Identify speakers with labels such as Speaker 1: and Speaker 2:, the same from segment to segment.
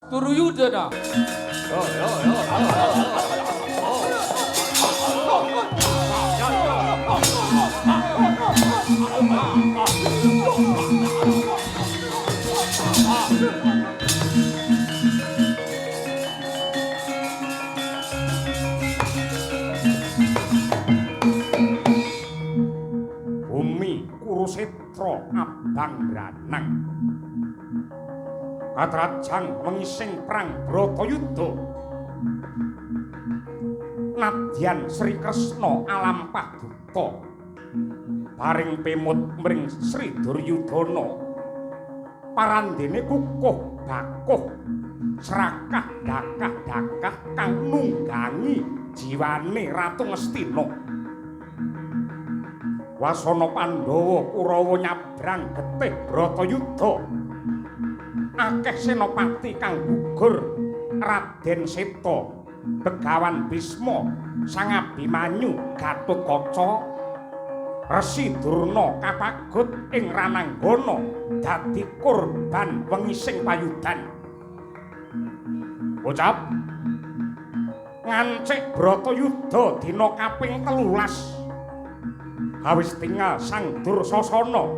Speaker 1: Duryudana.
Speaker 2: Bumi Kurusetra abang branang. Katrajang wengising perang Bratayuda. Nadyan Sri Kresna alampah duta. Paring pemut mring Sri Duryudana. Parandene kukuh bakuh srakah dakah-dakah kang nunggangi jiwane Ratu Ngastina. Wasana Pandhawa Kurawa nyabrang getih Bratayuda. Akeh senopati kang gugur Raden Seta, Begawan Bisma, Sang Abimanyu, Gatotkaca, Resi Durna kapagut ing Rananggana dadi korban wengising payudan. Bocap ngancik Bratayuda dina kaping 13. Awis tinggal Sang Dursasana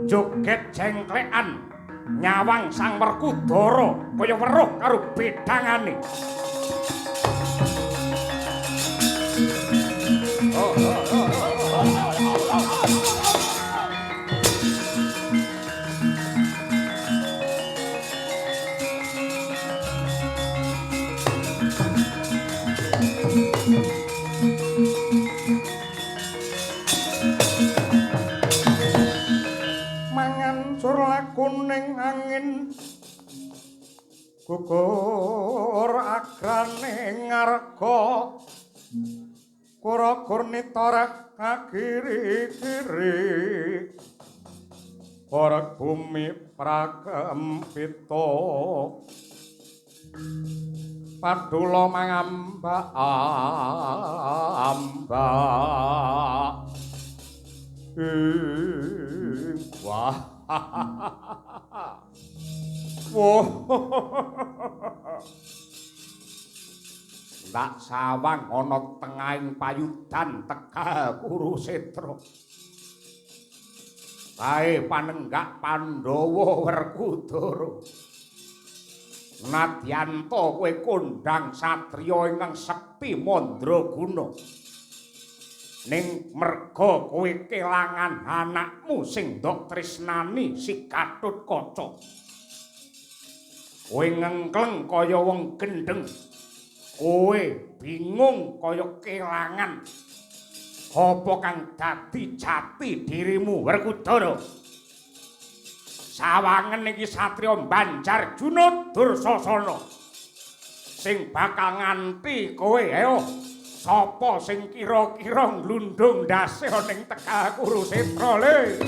Speaker 2: joget jengklekan nyawang Sang Werkudara kaya weruh karo bedangane. Kuning angin gugur agrane ngarga kura-kur nitoreh kagiri-giri korek bumi prakempita padula mangambak-ambak. Wah. Wah. Tak sawang ana tengahing payudan Tegal Kurusetra. Kae panenggak Pandhawa Werkudara. Nadyanta kowe kondhang satriya ingkang sekti mandraguna. Ning merga kowe kelangan anakmu sing ndok tresnani si Gatotkaca. Kowe ngengkleng kaya wong gendheng. Kowe bingung kaya kelangan. Apa kang dadi jati dirimu Werkudara? Sawangen iki satriya Banjarjuna Dursasana sing bakal nganti kowe. Ayo sapa sing kira-kira nglundung ndase ning Tegal Kurusetra le?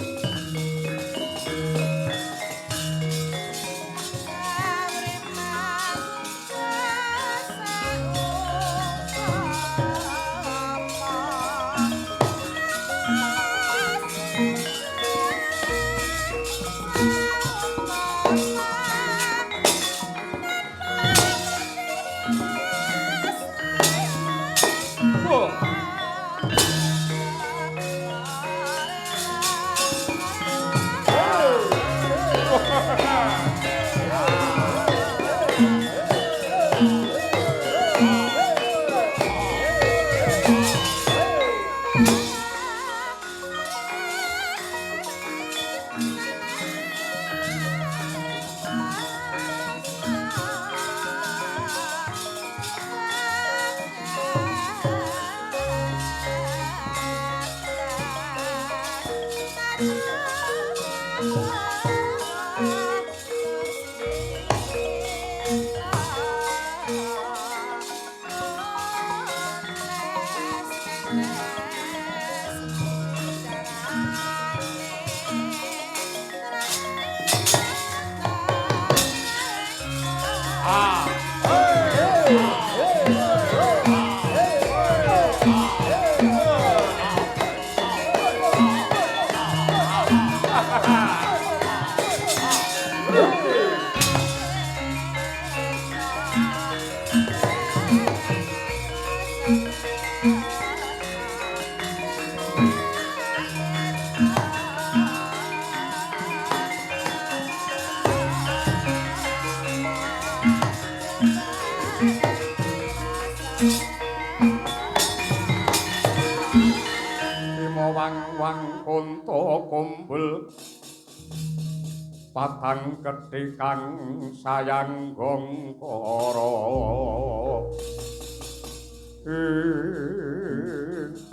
Speaker 2: Patang gedhe kang sayang gongkara.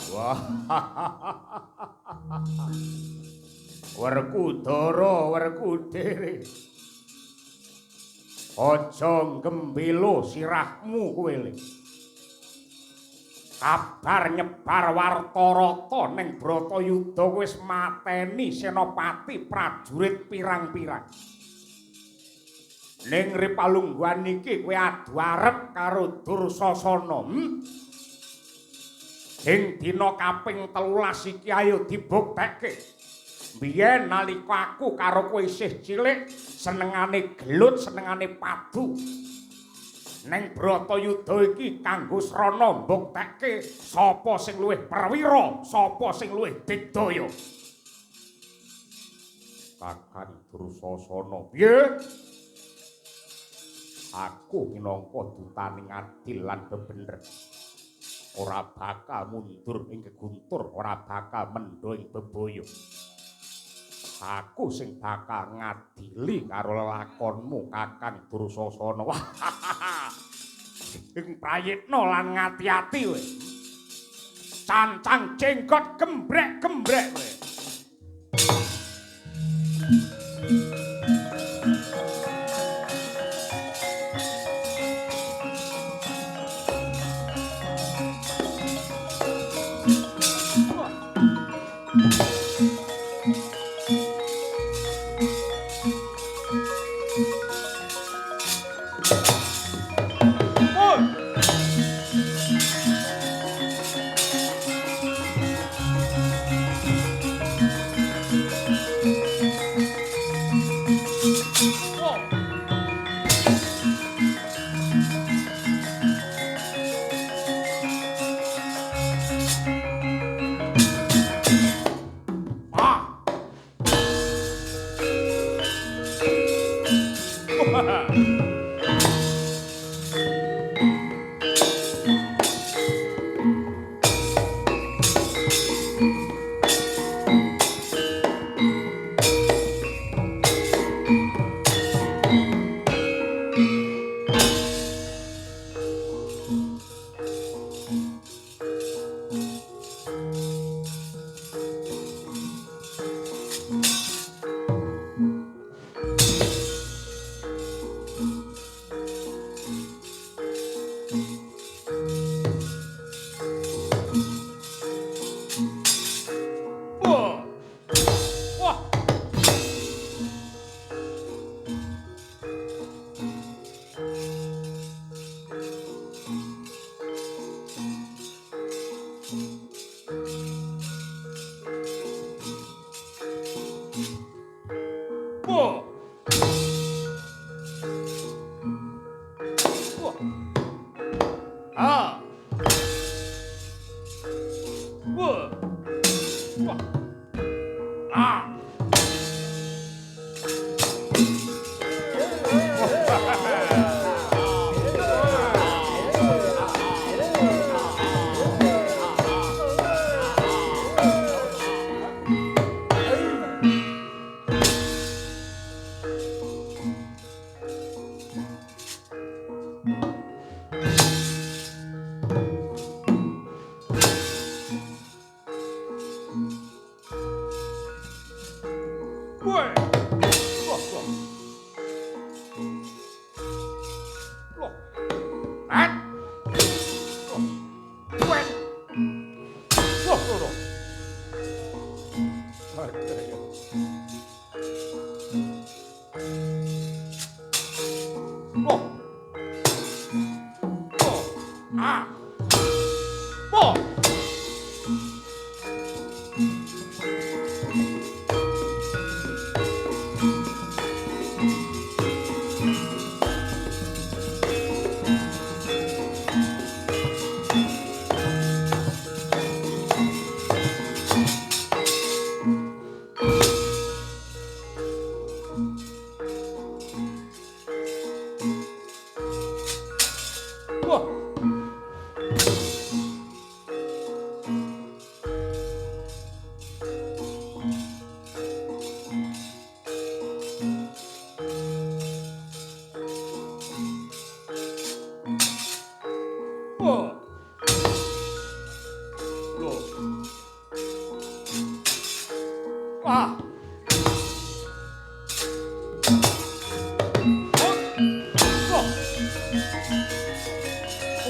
Speaker 2: Wah. Werkudara, Werkudere. Aja nggembelo sirahmu kowe le. Kabar nyebar warta rata ning Bratayuda wis mateni senopati prajurit pirang-pirang. Ning ripalungguhan iki kowe adu arep karo Dursasana. Ing dina kaping 13 iki ayo dibuktekke. Biyen nalika aku karo kowe isih cilik, senengane gelut, senengane padu. Neng Bratayuda iki kanggo srana mbuktekke sapa sing luwih perwira, sapa sing luwih digdaya. Kakang Dursasana, piye? Aku minangka dutaning adil lan bebener. Ora bakal mundur ing keguntur, ora bakal mendho ing bebaya. Aku sing bakal ngadili karo lelakonmu Kakang Dursasana. Wah. Sing prayitna lan ngati-ati kowe. Cancang jenggot gembrek-gembrek kowe.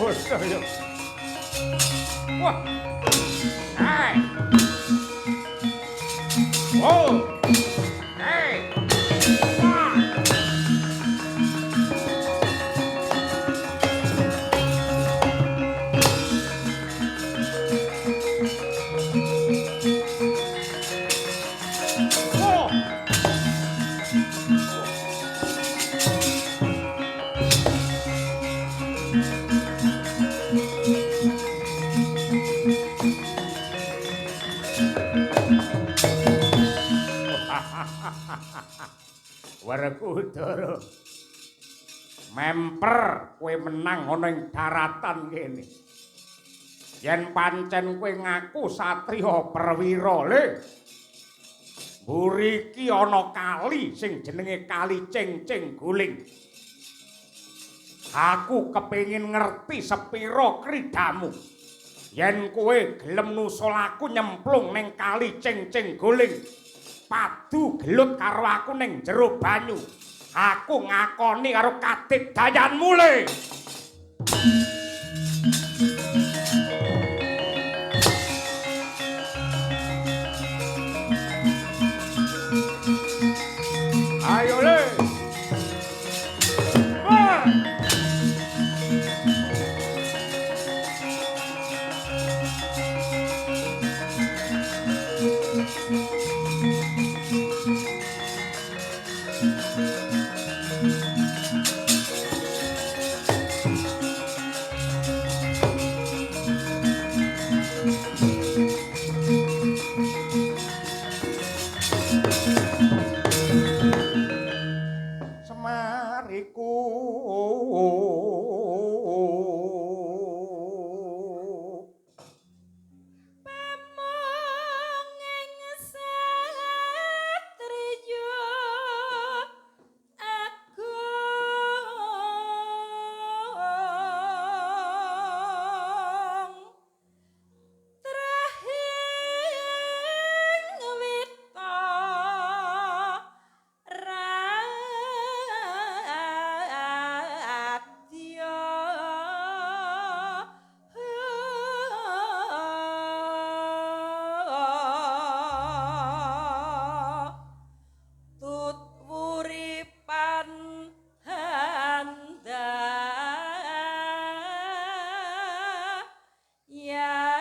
Speaker 2: Ngono ya. Wah. Hai. Oh. Hey. Wah. Oh. Werkudara memper kowe menang ana ing daratan kene. Yen pancen kowe ngaku satriya perwira le. Mburi iki ana kali sing jenenge Kali Cengceng Guling. Aku kepengin ngerti sepira kridamu. Yen kowe gelem nusul aku nyemplung ning Kali Cengceng Guling. Padu gelut karo aku ning jero banyu. Aku ngakoni karo kadigdayanmu le. Ayo le. Wah. Semariku
Speaker 1: Pamong ing satriya agung trahing wita radya tut wuripan handa yani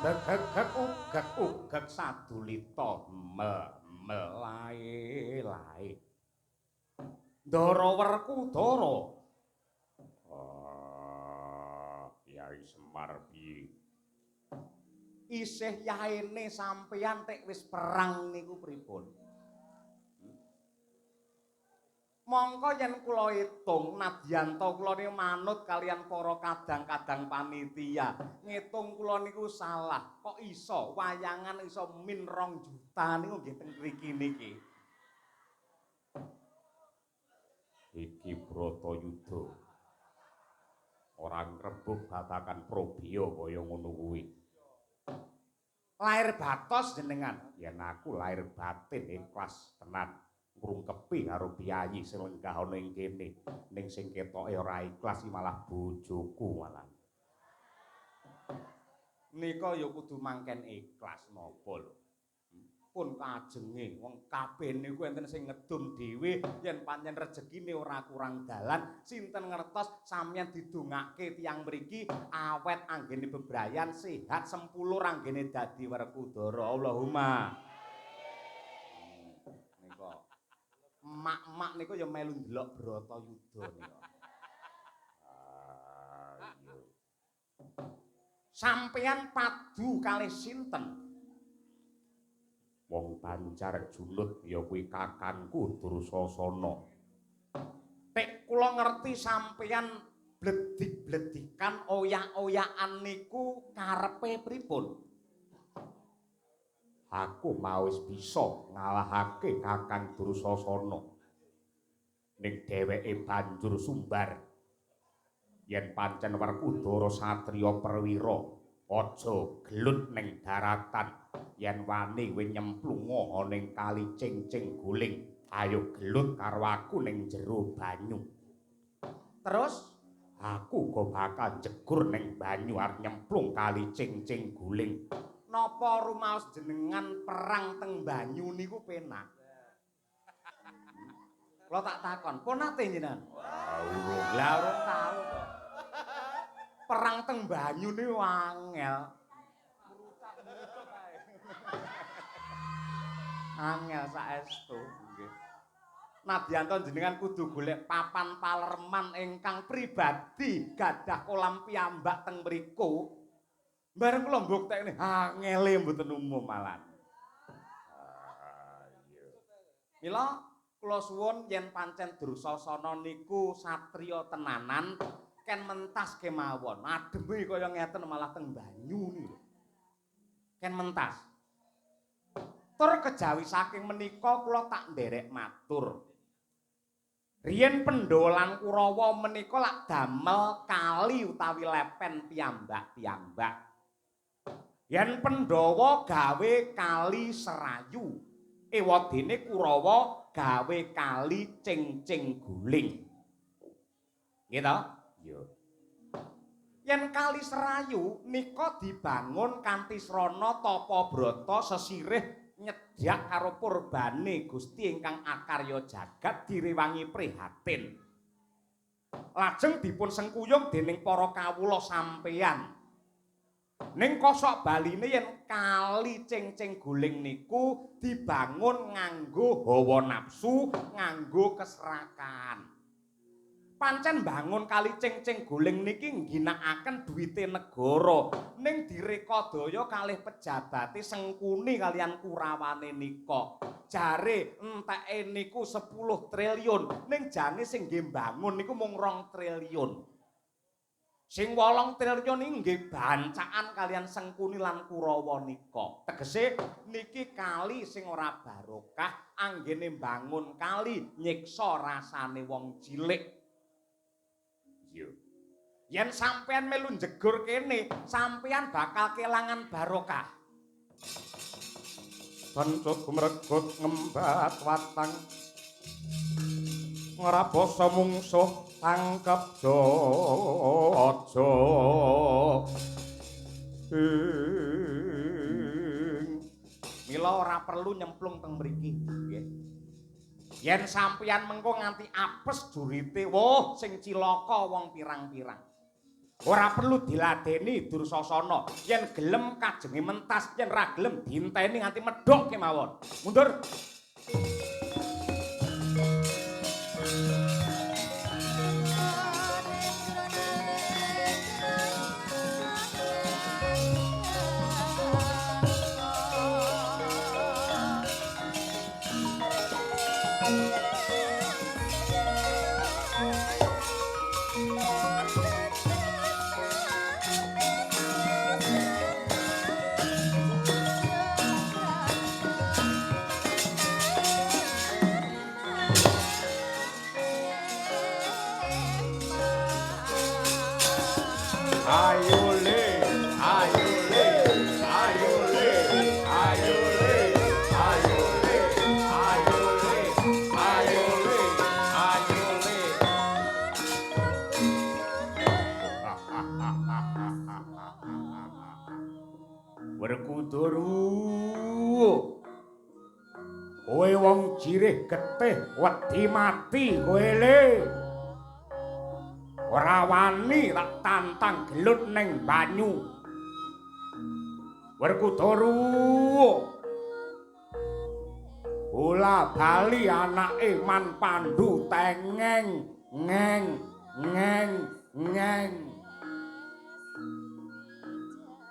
Speaker 2: Begek ugek ugek sadulita melae lae. Ndara Werkudara. Ah, Kyai Semar piye? Isih yaene sampeyan tek wis perang niku pripun? Mongko yen kula itung nadyanta kula niku manut kaliyan para kadang-kadang panitia. Ngitung kula niku salah. Kok iso wayangan iso min 2 juta niku nggih teng mriki niki. Iki Bratayuda. Ora ngrebug babagan probya kaya ngono kuwi. Lahir batos jenengan. Yen aku lahir batin ikhlas tenan. Ngrungkepi karo piyayi sing lenggah ana ing kene. Ning sing ketoke ora ikhlas iki malah bojoku malah. Nika ya kudu mangken ikhlas napa lho. Pun kajenge wong kabeh niku enten sing ngedum dhewe yen pancen rejekine ora kurang dalan, sinten ngertos sampeyan didongake tiyang mriki awet anggene bebrayan sehat sempulur anggene dadi Werkudara. Allahumma. Nika emak-emak niku ya melu ndelok Bratayuda nika. Ah Sampeyan padu kalih sinten? Wong Banjar Junut ya kuwi kakangku Dursasana. Tek kula ngerti sampeyan bledik-bledikan oyak-oyakan niku karepe pripun? Aku mau wis bisa ngalahake Kakang Dursasana. Ning dheweke banjur sumbar. Yen pancen Werkudara satriya perwira, aja gelut ning daratan. Yen wani kowe nyemplunga ning kali Cengceng Guling, ayo gelut karo aku ning jero banyu. Terus aku uga bakal jegur ning banyu arep nyemplung kali Cengceng Guling. Napa rumaos jenengan perang teng banyu niku penak? Kula tak takon, pun nate jenengan? Wah, urung. Lah urung tau to. Perang teng banyu niku angel. Angel saestu nggih. Nadyanto jenengan kudu golek papan palerman ingkang pribadi gadah kolam piyambak teng mriku. Bareng kula mbuktekne angele mboten umum malan. Ah iya. Mila kula suwun yen pancen Dursasana niku satriya tenanan ken mentas kemawon. Ademe kaya ngeten malah teng banyu niku lho. Ken mentas. Tur kejawi saking menika kula tak nderek matur. Riyen Pandhawa lan Kurawa menika lak damel kali utawi lepen piyambak-piyambak. Yen Pandhawa gawe kali Serayu, ewadene Kurawa gawe kali Cengceng Guling. Nggih to? Iya. Yen kali Serayu nika dibangun kanthi srana tapa brata sesirih nyedhak karo purbane Gusti ingkang akarya jagat direwangi prihatin. Lajeng dipun sengkuyung dening para kawula sampeyan. Ning kosok baline yen kali Cengceng Guling niku dibangun nganggo hawa nafsu, nganggo keserakahan. Pancen bangun kali Cengceng Guling niki ngginakaken duwite negara, ning direkadaya kalih pejabate Sengkuni kaliyan Kurawane nika. Jare enteke niku 10 triliun, ning jane sing nggih mbangun niku mung 2 triliun. Sing 8 triliun iki nggih bancaan kaliyan Sengkuni lan Kurawa nika. Tegese niki kali sing ora barokah, anggene mbangun kali nyiksa rasane wong cilik. Iya. Yen sampean melu njegur kene, sampean bakal kelangan barokah. Bencut gumregut ngembat watang. Ngrabasa mungsuh tangkep aja. Mila ora perlu nyemplung teng mriki, nggih. Yen sampeyan mengko nganti apes jurite, woh sing cilaka wong pirang-pirang. Ora perlu diladeni Dursasana. Yen gelem kajenge mentas, yen ra gelem dienteni nganti medhok kemawon. Mundur. Ayo le, ayo le, ayo le, ayo le, ayo le, ayo le, ayo le, ayo le. Werkudara, kowe wong jirih getih wedi mati kowe le. Ora wani tak tantang gelut ning banyu. Werkudara, bola bali anake Man Pandu tengeng ngeng ngeng ngeng.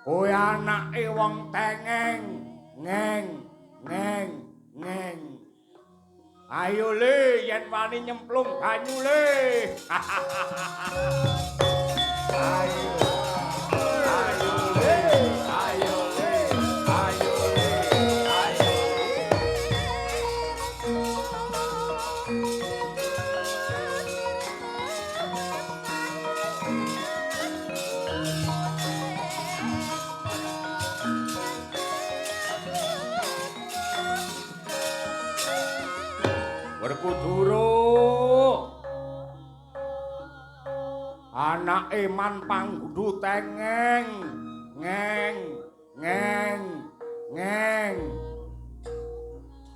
Speaker 2: Kowe anake wong tengeng, ngeng, ngeng, ngeng. Ayo le yen wani nyemplung banyu le. Ayo. Ayo le, ayo le, ayo le, ayo. Werkudara anake Man Panggundu tengeng, ngeng, ngeng, ngeng.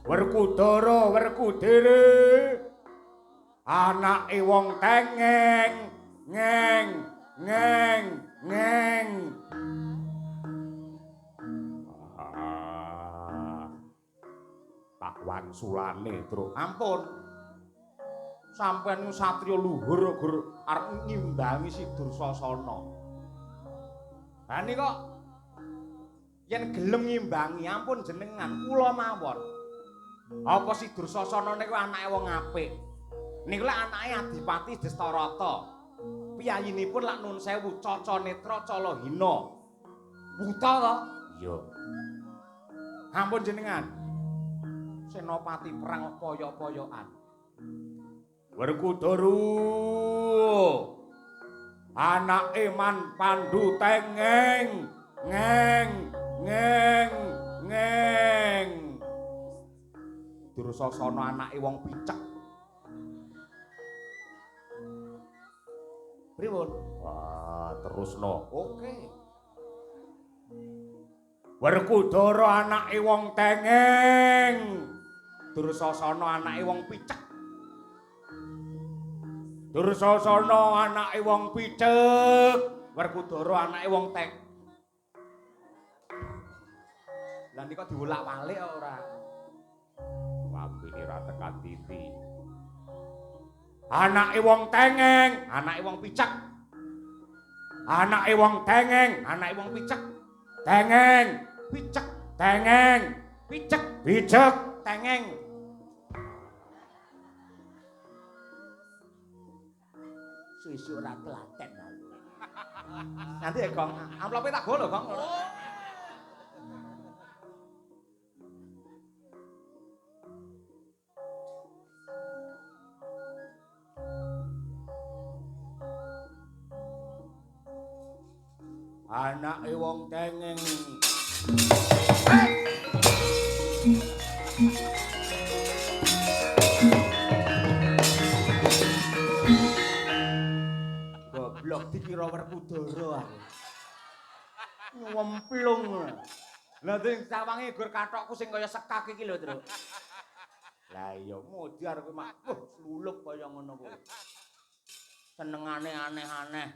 Speaker 2: Werkudara Werkudara anake wong tengeng, ngeng, ngeng, ngeng. Tak wangsulane, Truk. Ampun. Sampeyan satriya luhur gur arep ngimbangi si Dursasana. Ha niki kok yen gelem ngimbangi ampun jenengan kula mawon. Apa si Dursasana niku anake wong apik? Niku lek anake Adipati Destarata. Piyayinipun lak nun sewu Caca Netra Calahina. Buta to? Iya. Ampun jenengan. Senopati perang poyok-poyokan. Werkudara anake Man Pandu tengeng, ngeng, ngeng, ngeng. Dursasana anake wong picek. Pripun? Wah, terusno. Oke. Werkudara anake wong tengeng. Dursasana anake wong picek. Dursasana anake wong picek, Werkudara anake wong tek. Lah niki kok diwolak-walik ora? Wambine ra tekan titi. Anake wong tengeng, anake wong picek. Anake wong tengeng, anake wong picek. Tengeng, picek, tengeng, picek, picek, tengeng. Susu ora telaten aku. Nanti ya, Gong. Amplope tak go lho, Gong. Anake wong tengeng. Goblok dikira Werkudara aku. Nyemplung. Lah sing sawange gur kathokku sing kaya sekak iki lho, Truk. Lah iya modar kowe mak. Wah, slulup kaya ngono kuwi. Senengane aneh-aneh.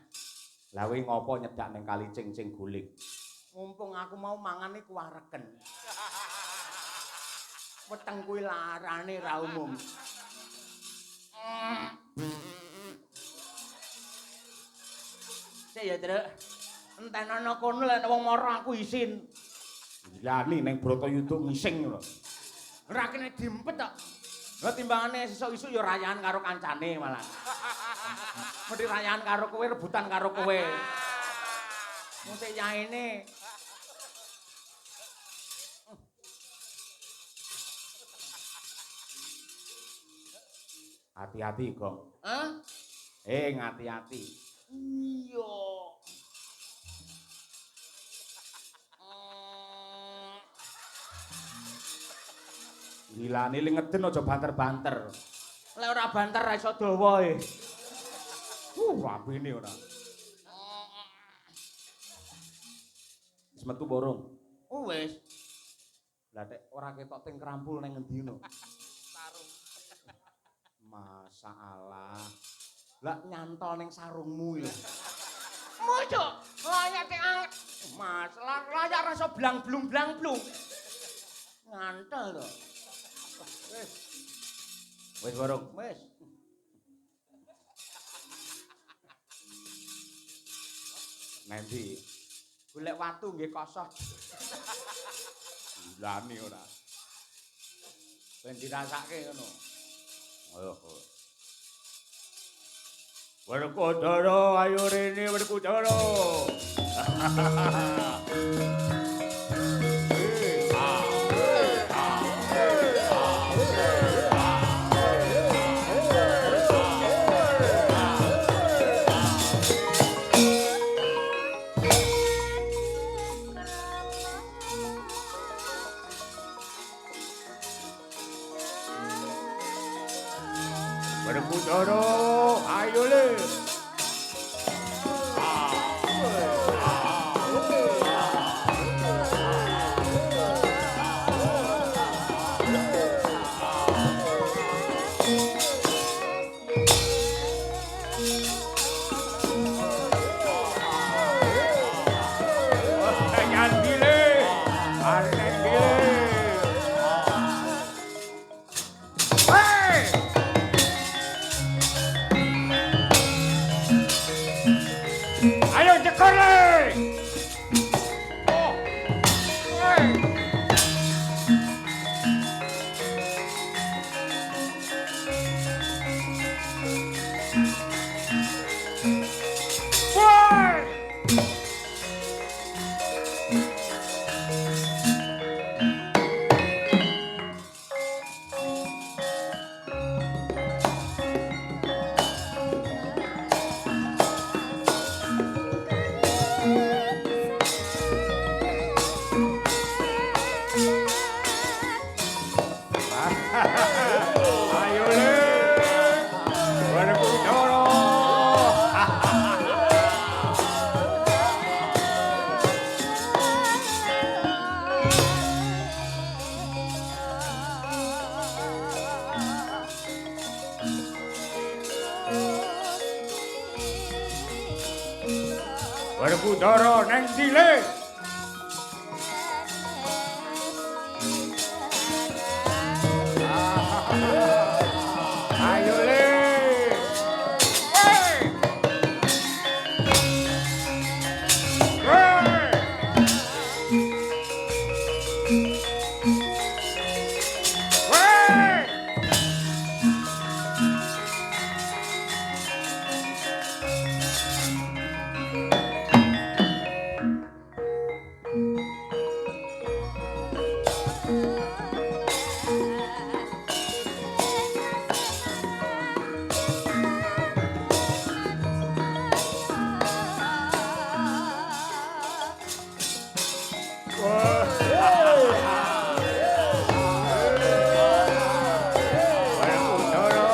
Speaker 2: Lah kowe ngopo nyedak ning kali cing-cing guling? Mumpung aku mau mangan iku wareken. Weteng kuwi larane ra umum. Sik ya, Truk. Enten ana kono lek wong mara aku isin. Gilani ning Bratayuda ngising lho. Ora kene diempet tok. Lah timbangane sesuk isuk ya rayaan karo kancane malah. Mesti rayaan karo kowe, rebutan karo kowe. Mung sik yaene. Hati-hati, Gong. Hah? Ngati-hati. Iya. Gilane ling ngeden aja banter-banter. Lek ora banter ra iso dawa e. Rapine ora. Wis metu borong. Oh wis. Lah tek ora ketok ting krampul nang ngendi ngono. Sarung. Masalah. Lah nyantol ning sarungmu iki. Mojok, layak tek anget. Mas, layak ra iso blang-blung blang-blung. Ngantel to. Wis. Wis borong, wis. Nanti Golek watu nggih kosong. Gulane ora. Ben dirasake ngono. Ayo. Werkudara ayo rene Werkudara. Werkudara ayo le. Ayo le. Werkudara. Werkudara neng ndi le? Ayo le. Hey! Hey! Hey! Werkudara.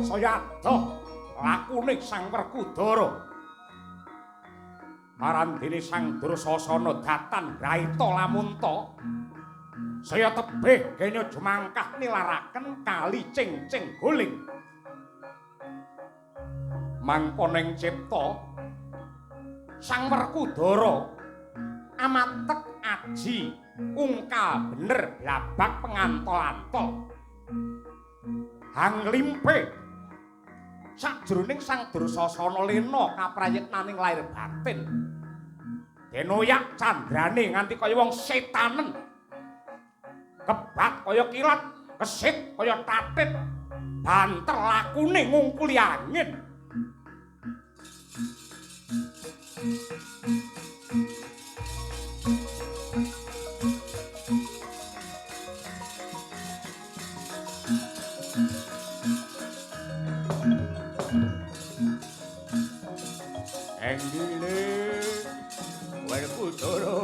Speaker 2: Saya adoh lakune Sang Werkudara. Marandene Sang Dursasana datan graita lamunta. Saya tebih kenya jumangkah nilaraken kali cing-cing guling. Mangkoning cipta Sang Werkudara amatek aji ungkal bener blabak pengantol-antol. Hang limpe sakjroning Sang Dursasana lena kaprayitnaning lahir batin. Denoyak candrane nganti kaya wong setanen. Kebat kaya kilat, kesit kaya tatit. Banter lakune ngungkuli angin. Enggile Werkudara.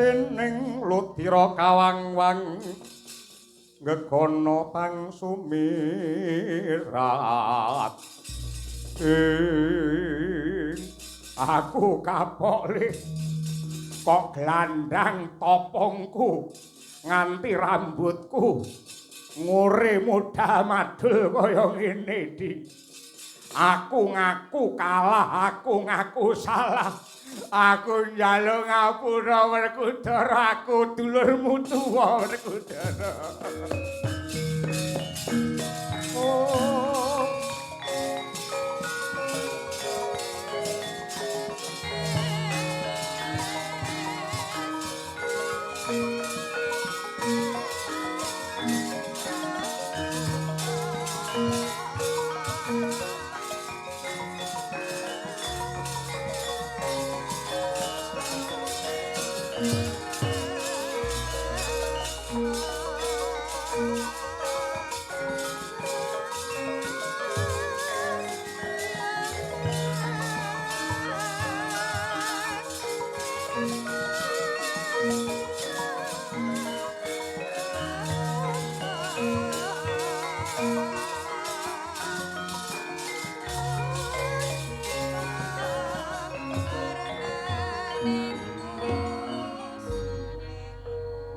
Speaker 2: Dening ludira kawang-wang gegono pangsumirat. Aku kapok le kok glandang topongku nganti rambutku ngore modal madul kaya ngene iki. Aku ngaku kalah, aku ngaku salah. Aku njaluk ngapura Werkudara, aku dulurmu tuwa Werkudara. Oh.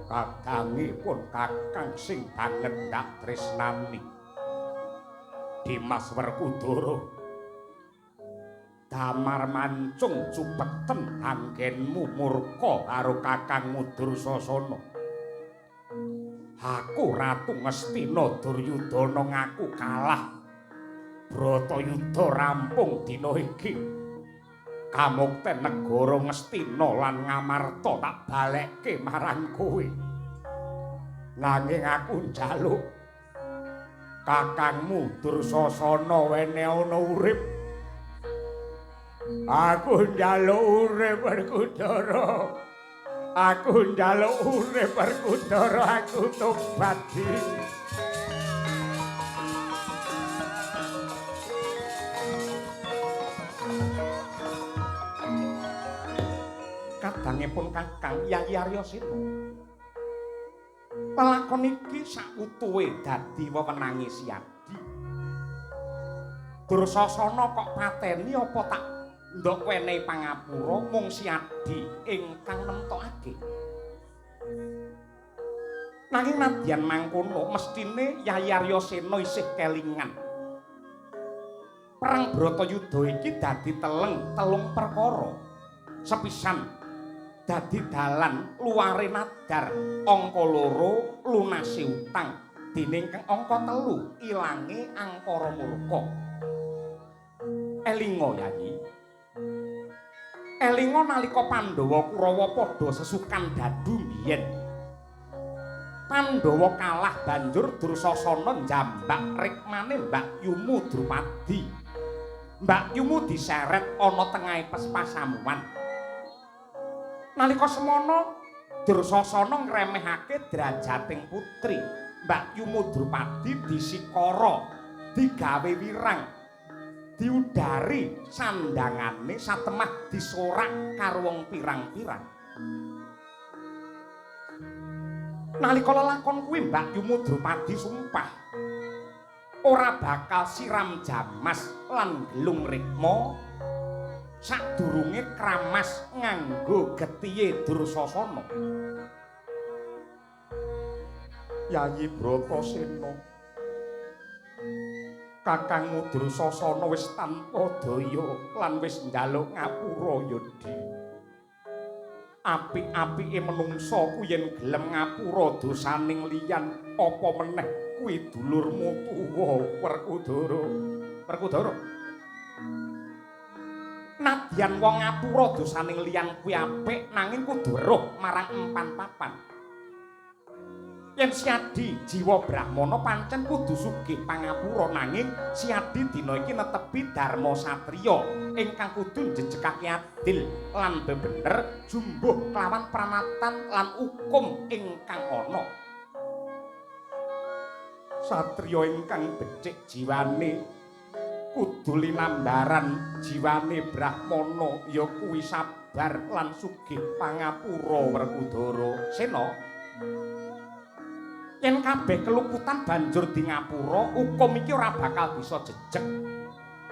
Speaker 2: Kadangipun kakang sing banget ndak tresnani Dimas Werkudara damar mancung cupeten anggenmu murka karo kakangmu Dursasana. Aku Ratu Ngastina Duryudana ngaku kalah. Bratayuda rampung dina iki. Kamukten negara Ngastina lan Ngamarta tak balekke marang kowe. Nanging aku njaluk kakangmu Dursasana wene ana urip. Aku njaluk urip Werkudara. Aku njaluk urip Werkudara, aku tobat. Kadangipun kakang Yayi Aryasena. Pelakon iki sautuhe dadi wewenange Siadi. Dursasana kok pateni apa tak ndok wenehi pangapura mung Siadi ingkang nemtokake. Nanging nadyan mangkono mestine Yayi Aryasena isih kelingan. Perang Bratayuda iki dadi telung perkara. Sepisan dadi dalan luare nadar, angka 2 lunasi utang, dening kang angka 3 ilange angkara murka. Elinga Yayi. Elinga nalika Pandhawa Kurawa padha sesukan dadu mbiyen. Pandhawa kalah banjur Dursasana njambak rikmane Mbak Yumu Drupadi. Mbak Yumu diseret ana tengahe pespasamuan. Nalika semono Dursasana ngremehake drajating putri Mbak Yumu Drupadi disikara, digawe wirang, diudari sandangane satemah disorak karo wong pirang-pirang. Nalika lelakon kuwi Mbak Yumu Drupadi sumpah ora bakal siram jamas lan gelung rikma sadurunge kramas nganggo getihe Dursasana. Yayi Bratasena, kakangmu Dursasana wis tanpa daya lan wis njaluk ngapura ya Di. Apik-apike menungsa kuwi yen gelem ngapura dosaning liyan, apa meneh kuwi dulurmu tuwa Werkudara. Werkudara. Nadyan wong ngapura dosaning liyan kuwi apik, nanging kudu weruh marang empan papan. Yen Siadi jiwa brahmana pancen kudu sugih pangapura, nanging Siadi dina iki netepi dharma satriya ingkang kudu njejegake adil lan bebener jumbuh kelawan pranatan lan hukum ingkang ana. Satriya ingkang becik jiwane kudu linambaran jiwane brahmana ya kuwi sabda sabar lan sugih pangapura Werkudara. Sena, yen kabeh keluputan banjur di ngapura, hukum iki ora bakal bisa jejeg.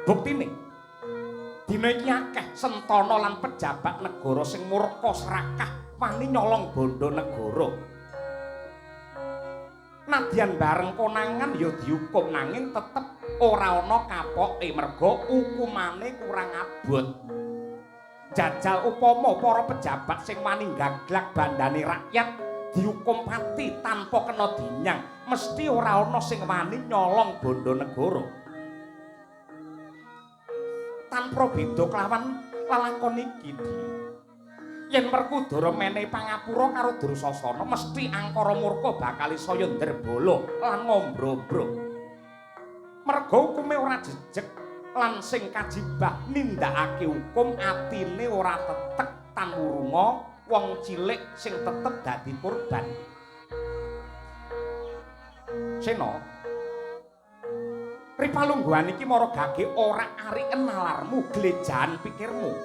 Speaker 2: Buktine, dina iki akeh sentana lan pejabat negara sing murka serakah wani nyolong bondo negara. Nadyan bareng konangan ya dihukum, nanging tetep ora ana kapoke merga hukumane kurang abot. Jajal upama para pejabat sing wani gaglak bandane rakyat dihukum pati tanpa kena dinyang, mesti ora ana sing wani nyolong bondo negara. Tanpa beda kelawan lelakon iki, yen Werkudara menehi pangapura karo Dursasana, mesti angkara murka bakal saya ndrebala lan ngombro-ombro. Merga hukume ora jejeg lan sing kajibah nindakake hukum atine ora tetek tan wurunga wong cilik sing tetep dadi korban. Sena, ripalungguhan iki mara gage ora ariken nalarmu, glejahan pikirmu.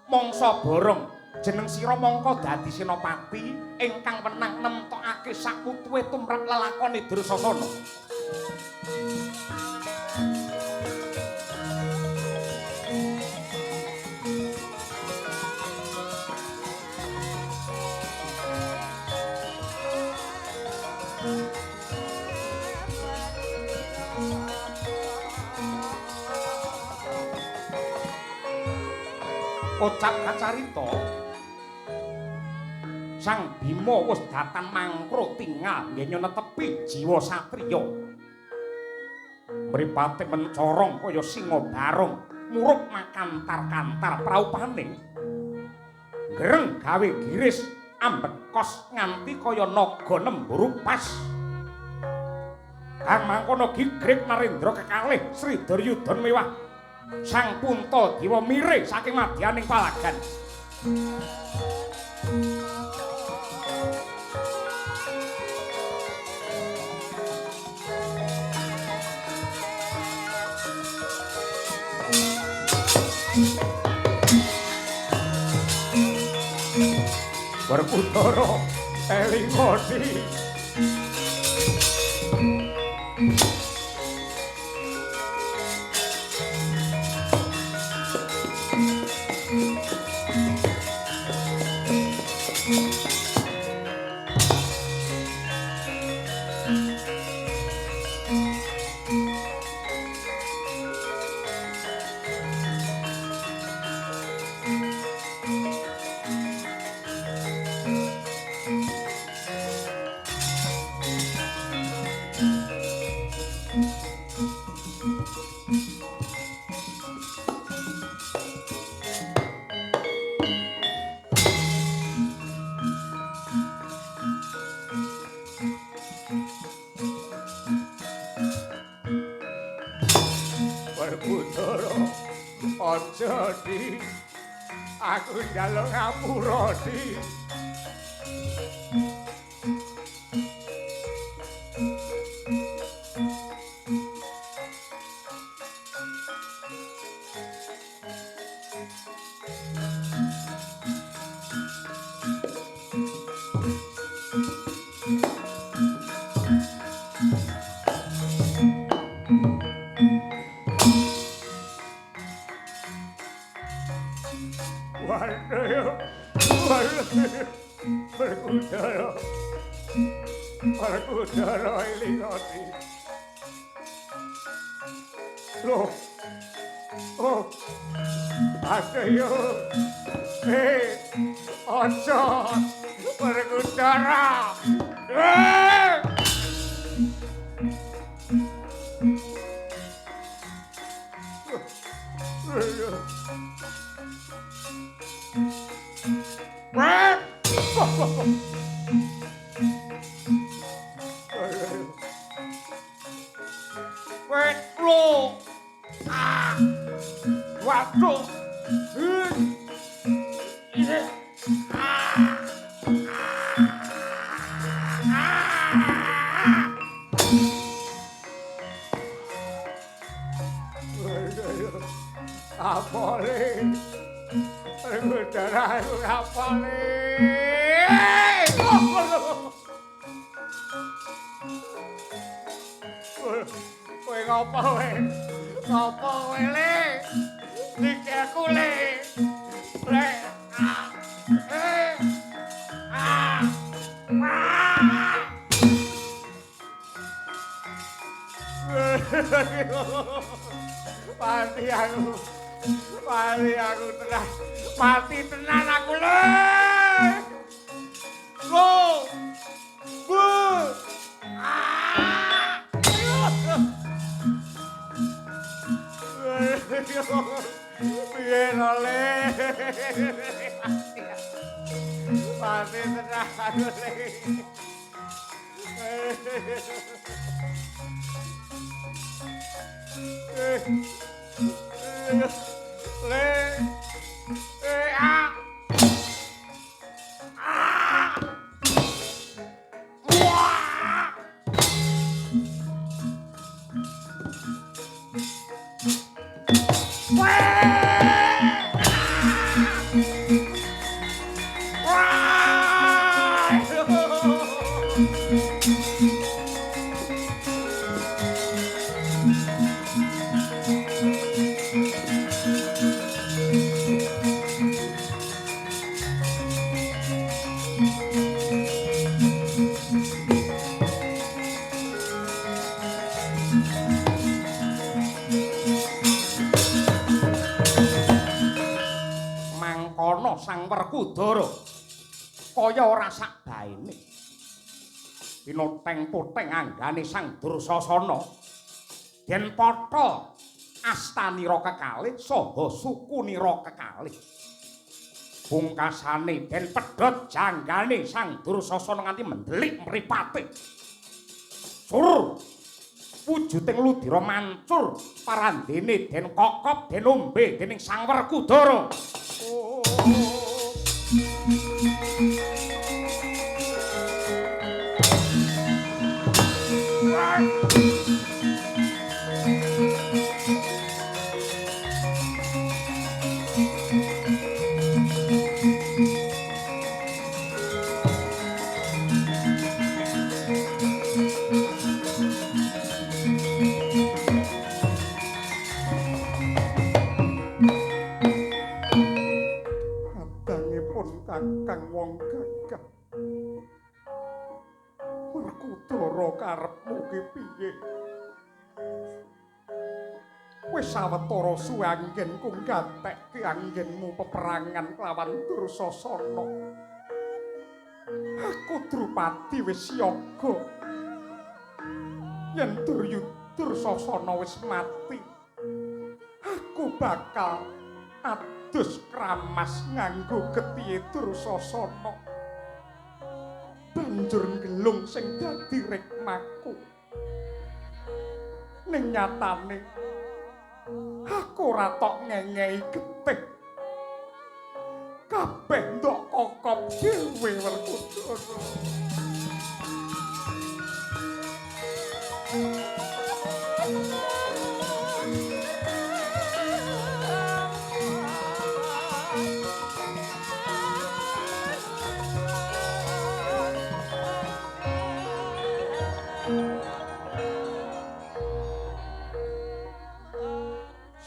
Speaker 2: Mangsa borong jeneng sira mangka dadi senopati ingkang wenang nemtokake sakutuhe tumrap lelakone Dursasana. Kocap kacarita Sang Bima wis datan mangkro tingal ngenyo netepi jiwa satriya. Mripate mencorong kaya singa barong, murup makantar-kantar praupane. Gereng gawe giris ambekos nganti kaya naga nemburu pas. Kang mangkono gigrik Narendra kekalih Sri Duryudana mewah Sang Punta Dewa mire saking madyaning palagan. Werkudara eling ati. Aja di, aku njaluk ngapura di. Werkudara eling ati. Loh. Oh. Ayo. Aja. Werkudara. Waduh. Apole. Werkudara aku kapane. Kowe ngopo kowe? Ngopo kowe le? Niki aku le. Le. Ah. Eh. Ah. Ah. Mati aku. Mati aku tenan. Mati tenan aku le. Go. Bu. Ah. Piye to le? Mati tenan aku le. Le. Ah. Ah. Wah. Mangkono Sang Werkudara kaya ora sak baene. Pinoteng-poteng anggane Sang Dursasana den patha astanira kekalih saha sukunira kekalih. Pungkasane den pedhot janggane Sang Dursasana nganti mendelik mripate. Sur wujuding ludira mancur parandene den kokop den ombe dening Sang Werkudara. Oh. Kakang wong gagah. Werkudara karepmu ki piye? Wis sawetara suwe anggenku nggatekke anggenmu peperangan kelawan Dursasana. Aku Drupadi wis siaga. Yen Dursasana wis mati, aku bakal adus kramas nganggo getihe Dursasana. Banjur nggelung sing dadi rikmaku. Ning nyatane aku ora tok ngengehi getih. Kabeh ndok kokop dhewe Werkudara.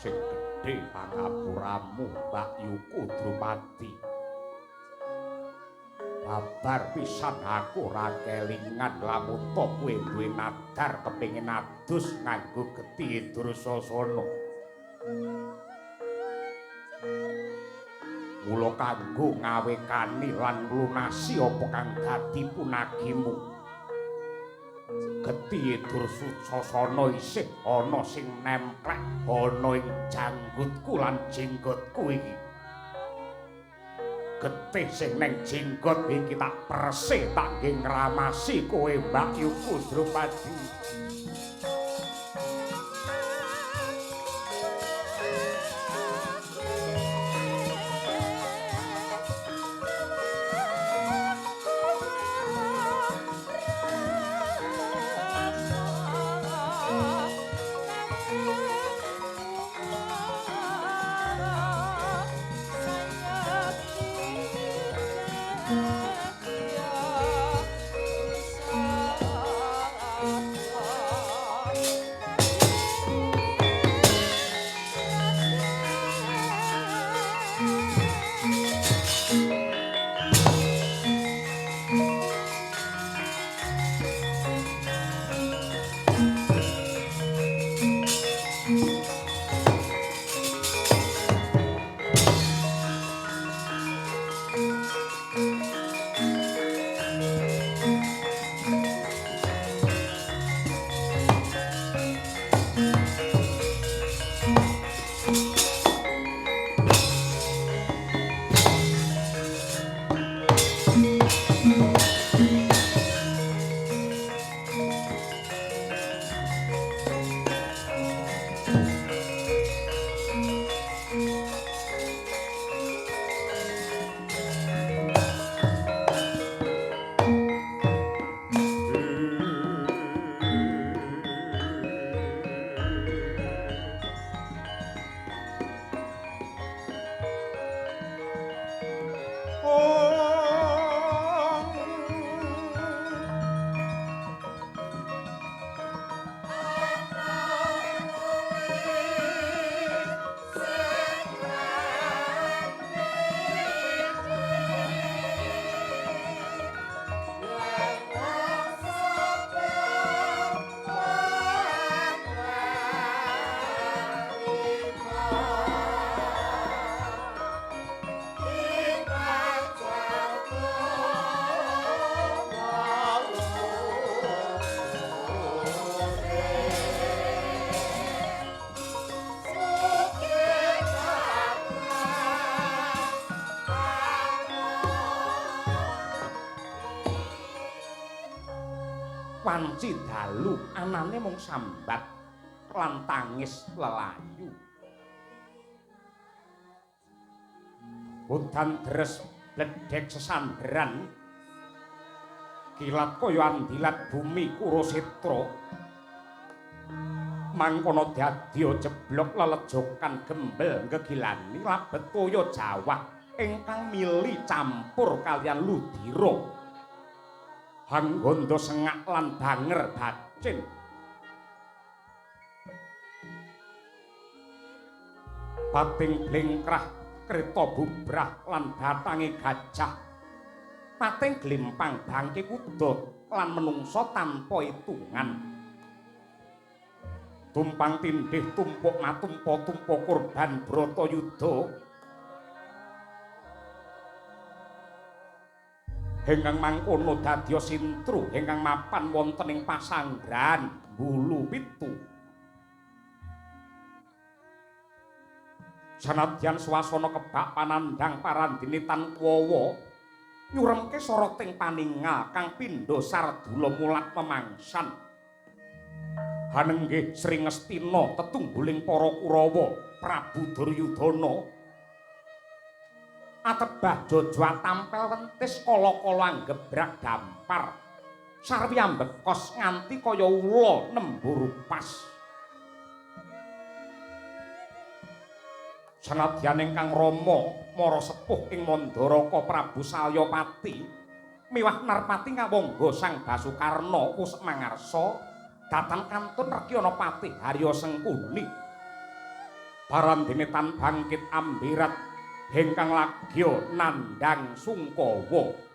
Speaker 2: Sing gedhe pangapuramu Mbakyuku Drupadi. Babar pisan aku ora kelingan lamun to kowe duwe nadar kepengin adus nganggo getih Dursasana. Mula kanggo ngawekani lan nglunasi apa kang dadi punagimu. Getih Dursasana isih ana sing nemplek ana ing janggutku lan jenggotku iki. Getih sing neng jenggot iki tak perse tak nggih ngramasi kowe Mbakyuku Drupadi. Wanci dalu anane mung sambat lan tangis lelayu. Udan deres bledhek sesandran kilat kaya andilat bumi Kurusetra. Mangkono dadya jeblok lelejokan gembel gegilani labet toya jawah ingkang mili campur kaliyan ludira. Hanggondo sengak lan banger bacin. Pating blengkrah kreta bubrah lan batange gajah. Pating glimpang bangke kuda lan menungsa tanpa hitungan. Tumpang tindih tumpuk matumpa-tumpa kurban Bratayuda. Ingkang mangkono dadya sintru ingkang mapan wonten ing pasanggrahan Bulu Pitu. Sanadyan swasana kebak panandhang parandene tan kuwawa nyuremke soroting paningal kang pindha sardula mulat memangsan. Hanenggih Sri Ngastina tetungguling para Kurawa Prabu Duryudana atebah jojo tampel wentis kala-kala anggebrak dampar sarwi ambekos nganti kaya ula nembur pas. Sanadyan ingkang rama mara sepuh ing Mandaraka Prabu Salyapati miwah Narpati ngawangga Sang Basukarna wus mangarsa datan kantun Rekyana Patih Harya Sengkuni. Parandene tan bangkit ambirat ingkang lagya nandhang sungkawa.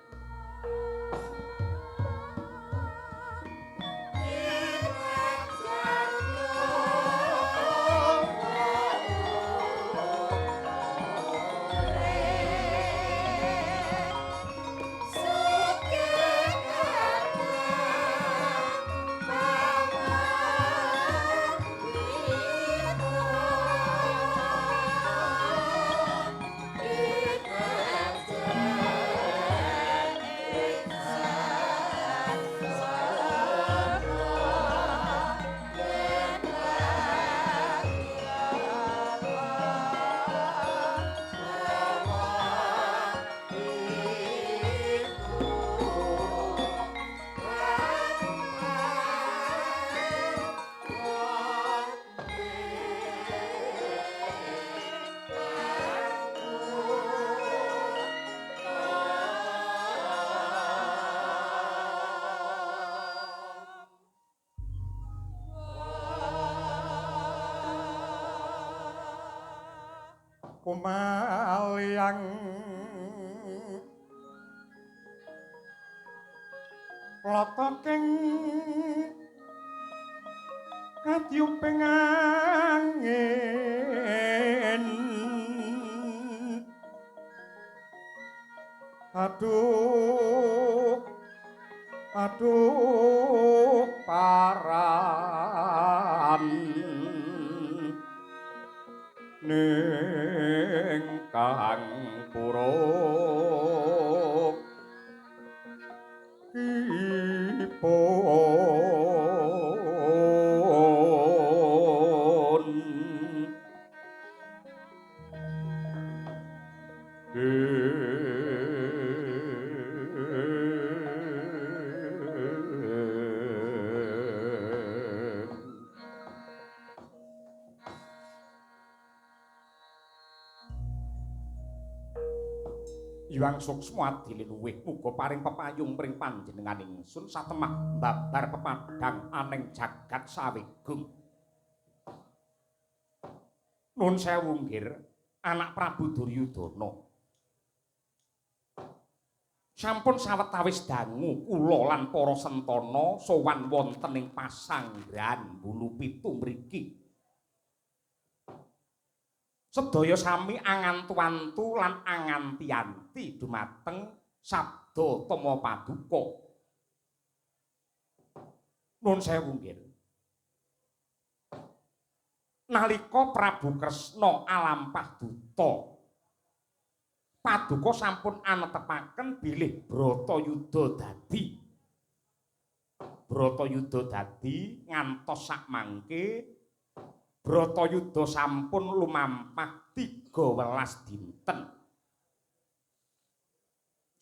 Speaker 2: Kumalyang klotoking katyuping angin aduh aduh paran ning kang puruk kipun Hyang Suksma adiluwih muga paring pepayung pring panjenengan ingsun satemah babar pepadhang aneng jagat sawigung. Nun sewu nggir, anak Prabu Duryudana. Sampun sawetawis dangu kula lan para sentana sowan wonten ing pasanggrahan Bulu Pitu mriki. Sedaya sami angantu-antu lan anganti-anti dumateng sabda tama paduka. Nun sewu nggih. Nalika Prabu Kresna alampah duta, paduka sampun anetepaken bilih Bratayuda dadi. Bratayuda dadi ngantos sakmangke Bratayuda sampun lumampah 13 dinten.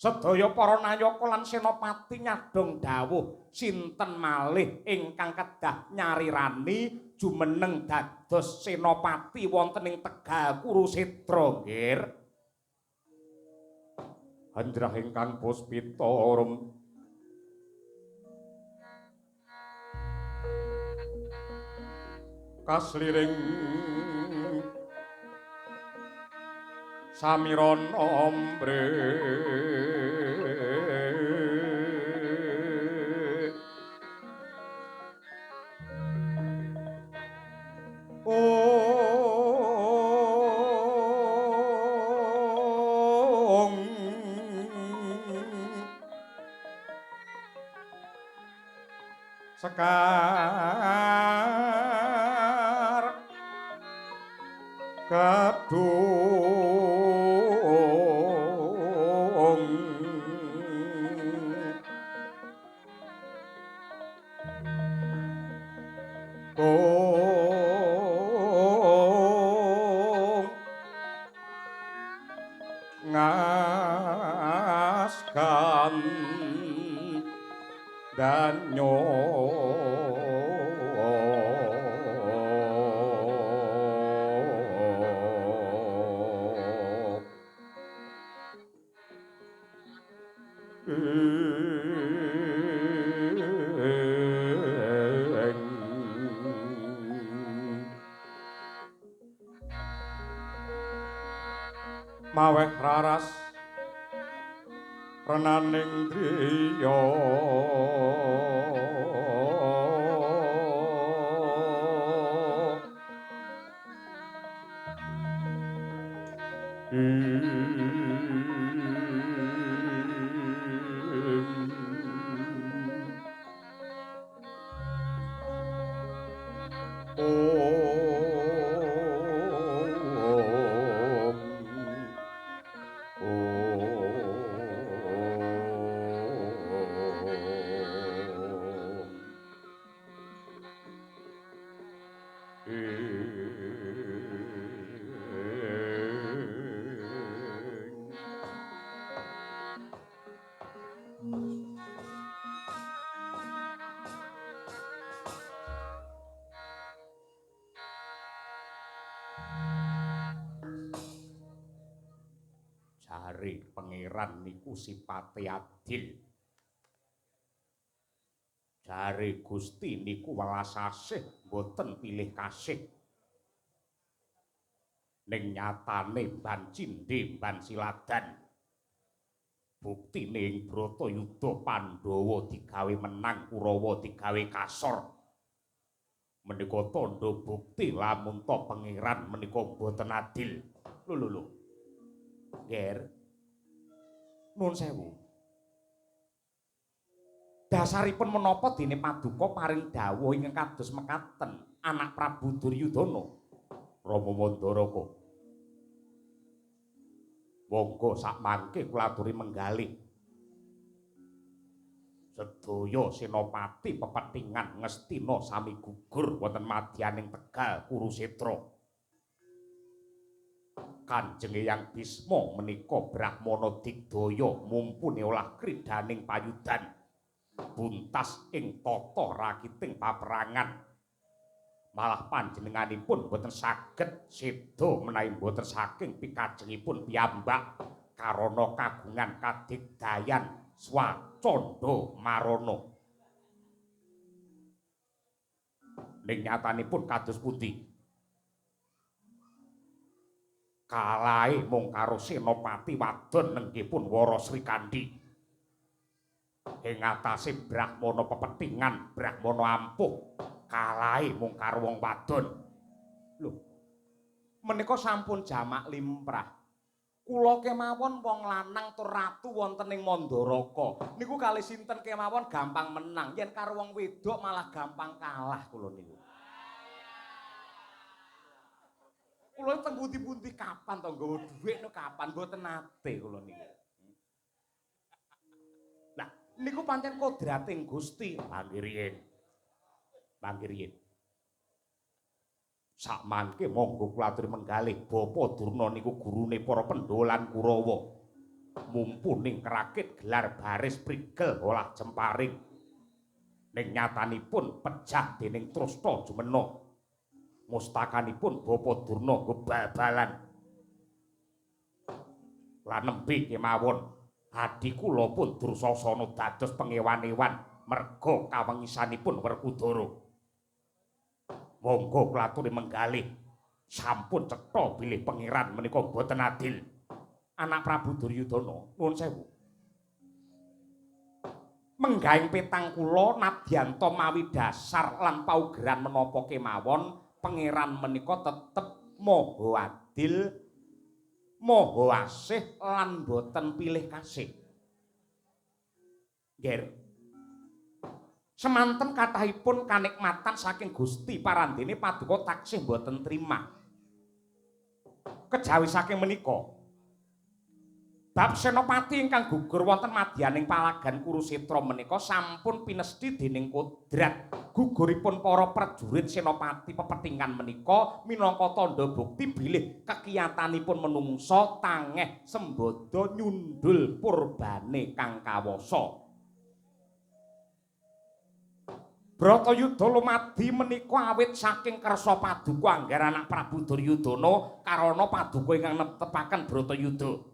Speaker 2: Sedaya para nayaka lan senopati nyadhong dawuh sinten malih ingkang kedah nyarirani jumeneng dados senopati wonten ing Tegal Kurusetra nggih. Andrah ingkang puspita rum kasliring samiron ombre ong sekar kadung kong ngaskan danyo maweh raras renaning driya Jare pangeran niku sipate adil. Jare Gusti niku welas asih mboten pilih kasih. Ning nyatane ban cindhe ban siladan. Buktine ing Bratayuda Pandhawa digawe menang, Kurawa digawe kasor. Menika tandha bukti lamun ta pangeran menika mboten adil. Lho lho lho. Nger. Nuwun sewu. Dasaripun menapa dene paduka paring dawuh ingkang kados mekaten anak Prabu Duryudana Rama Mandaraka. Monggo sakmangke kula aturi menggalih. Sedaya senopati pepethingan Ngastina sami gugur wonten madyaning Tegal Kurusetra. Kanjeng Eyang Bisma menika brahmana digdaya mumpuni olah kridaning payudan buntas ing tata rakiting paperangan. Malah panjenenganipun boten saged seda menawi boten saking pikajengipun piyambak karana kagungan kadigdayan swacanda marana. Ning nyatanipun kados pundi? Kalahe mung karo senopati wadon nenggipun Wara Srikandhi. Ing atase brahmana pepethingan, brahmana ampuh, kalahe mung karo wong wadon. Lho, menika sampun jamak limrah. Kula kemawon wong lanang tur ratu wonten ing Mandaraka. Niku kalih sinten kemawon gampang menang, yen karo wong wedok malah gampang kalah kula niku. Kula teng pundi-pundi kapan to nggawa dhuwit no kapan mboten nate kula niku. Lah Niku pancen kodrating Gusti. Panggiriyen. Panggiriyen. Sakmangke monggo kula aturi menggalih Bapa Durna niku gurune para Pandhawa lan Kurawa. Mumpuning kerakit gelar baris prigel olah jemparing. Ning nyatanipun pejah dening Trusta jumena. Mustakanipun Bapa Durna nggo bal-balan. Lan nembe kemawon adi kula pun Dursasana dados pengewan-ewan merga kawengisanipun Werkudara. Monggo kula aturi menggalih sampun cetha bilih pangeran menika boten adil. Anak Prabu Duryudana, nuwun sewu. Menggahing petang kula nadyanta mawi dasar lan paugeran menapa kemawon pangeran menika tetep maha adil, maha asih lan boten pilih kasih. Ngger. Semanten kathahipun kanikmatan saking Gusti parandene paduka taksih boten trima. Kejawi saking menika bab senopati ingkang gugur wonten madyaning palagan Kurusetra menika sampun pinesthi dening kodrat. Guguripun para prajurit senopati pepetingan menika minangka tandha bukti bilih kekiyatanipun menungsa tangeh sembada nyundul purbane kang kawasa. Bratayuda lumadi menika awit saking kersa paduka anggar anak Prabu Duryudana karana paduka ingkang netepaken Bratayuda.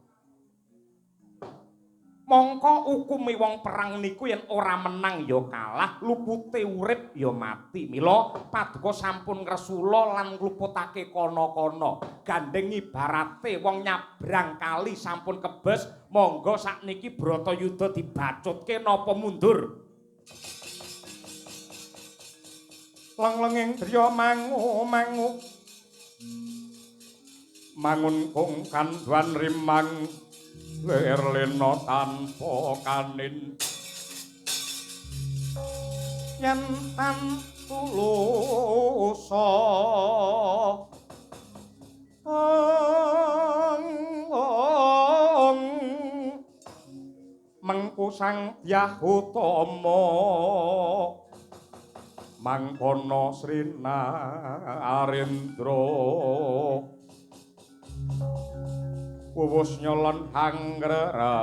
Speaker 2: Mongko ukume wong perang niku yen ora menang ya kalah, lupute urip ya mati. Mila paduka sampun ngresula lan ngluputake kana-kana. Gandeng ibarate wong nyabrang kali sampun kebes, monggo sakniki Bratayuda dibacutke napa mundur. Lenglenging driya mangu-mangu mangun kung kandhuan rimang lir lena tanpa kanin yen tan tulusa ong mengku sang Dyah Utama mangkono Sri Narendra wuwus nyolon hangrepa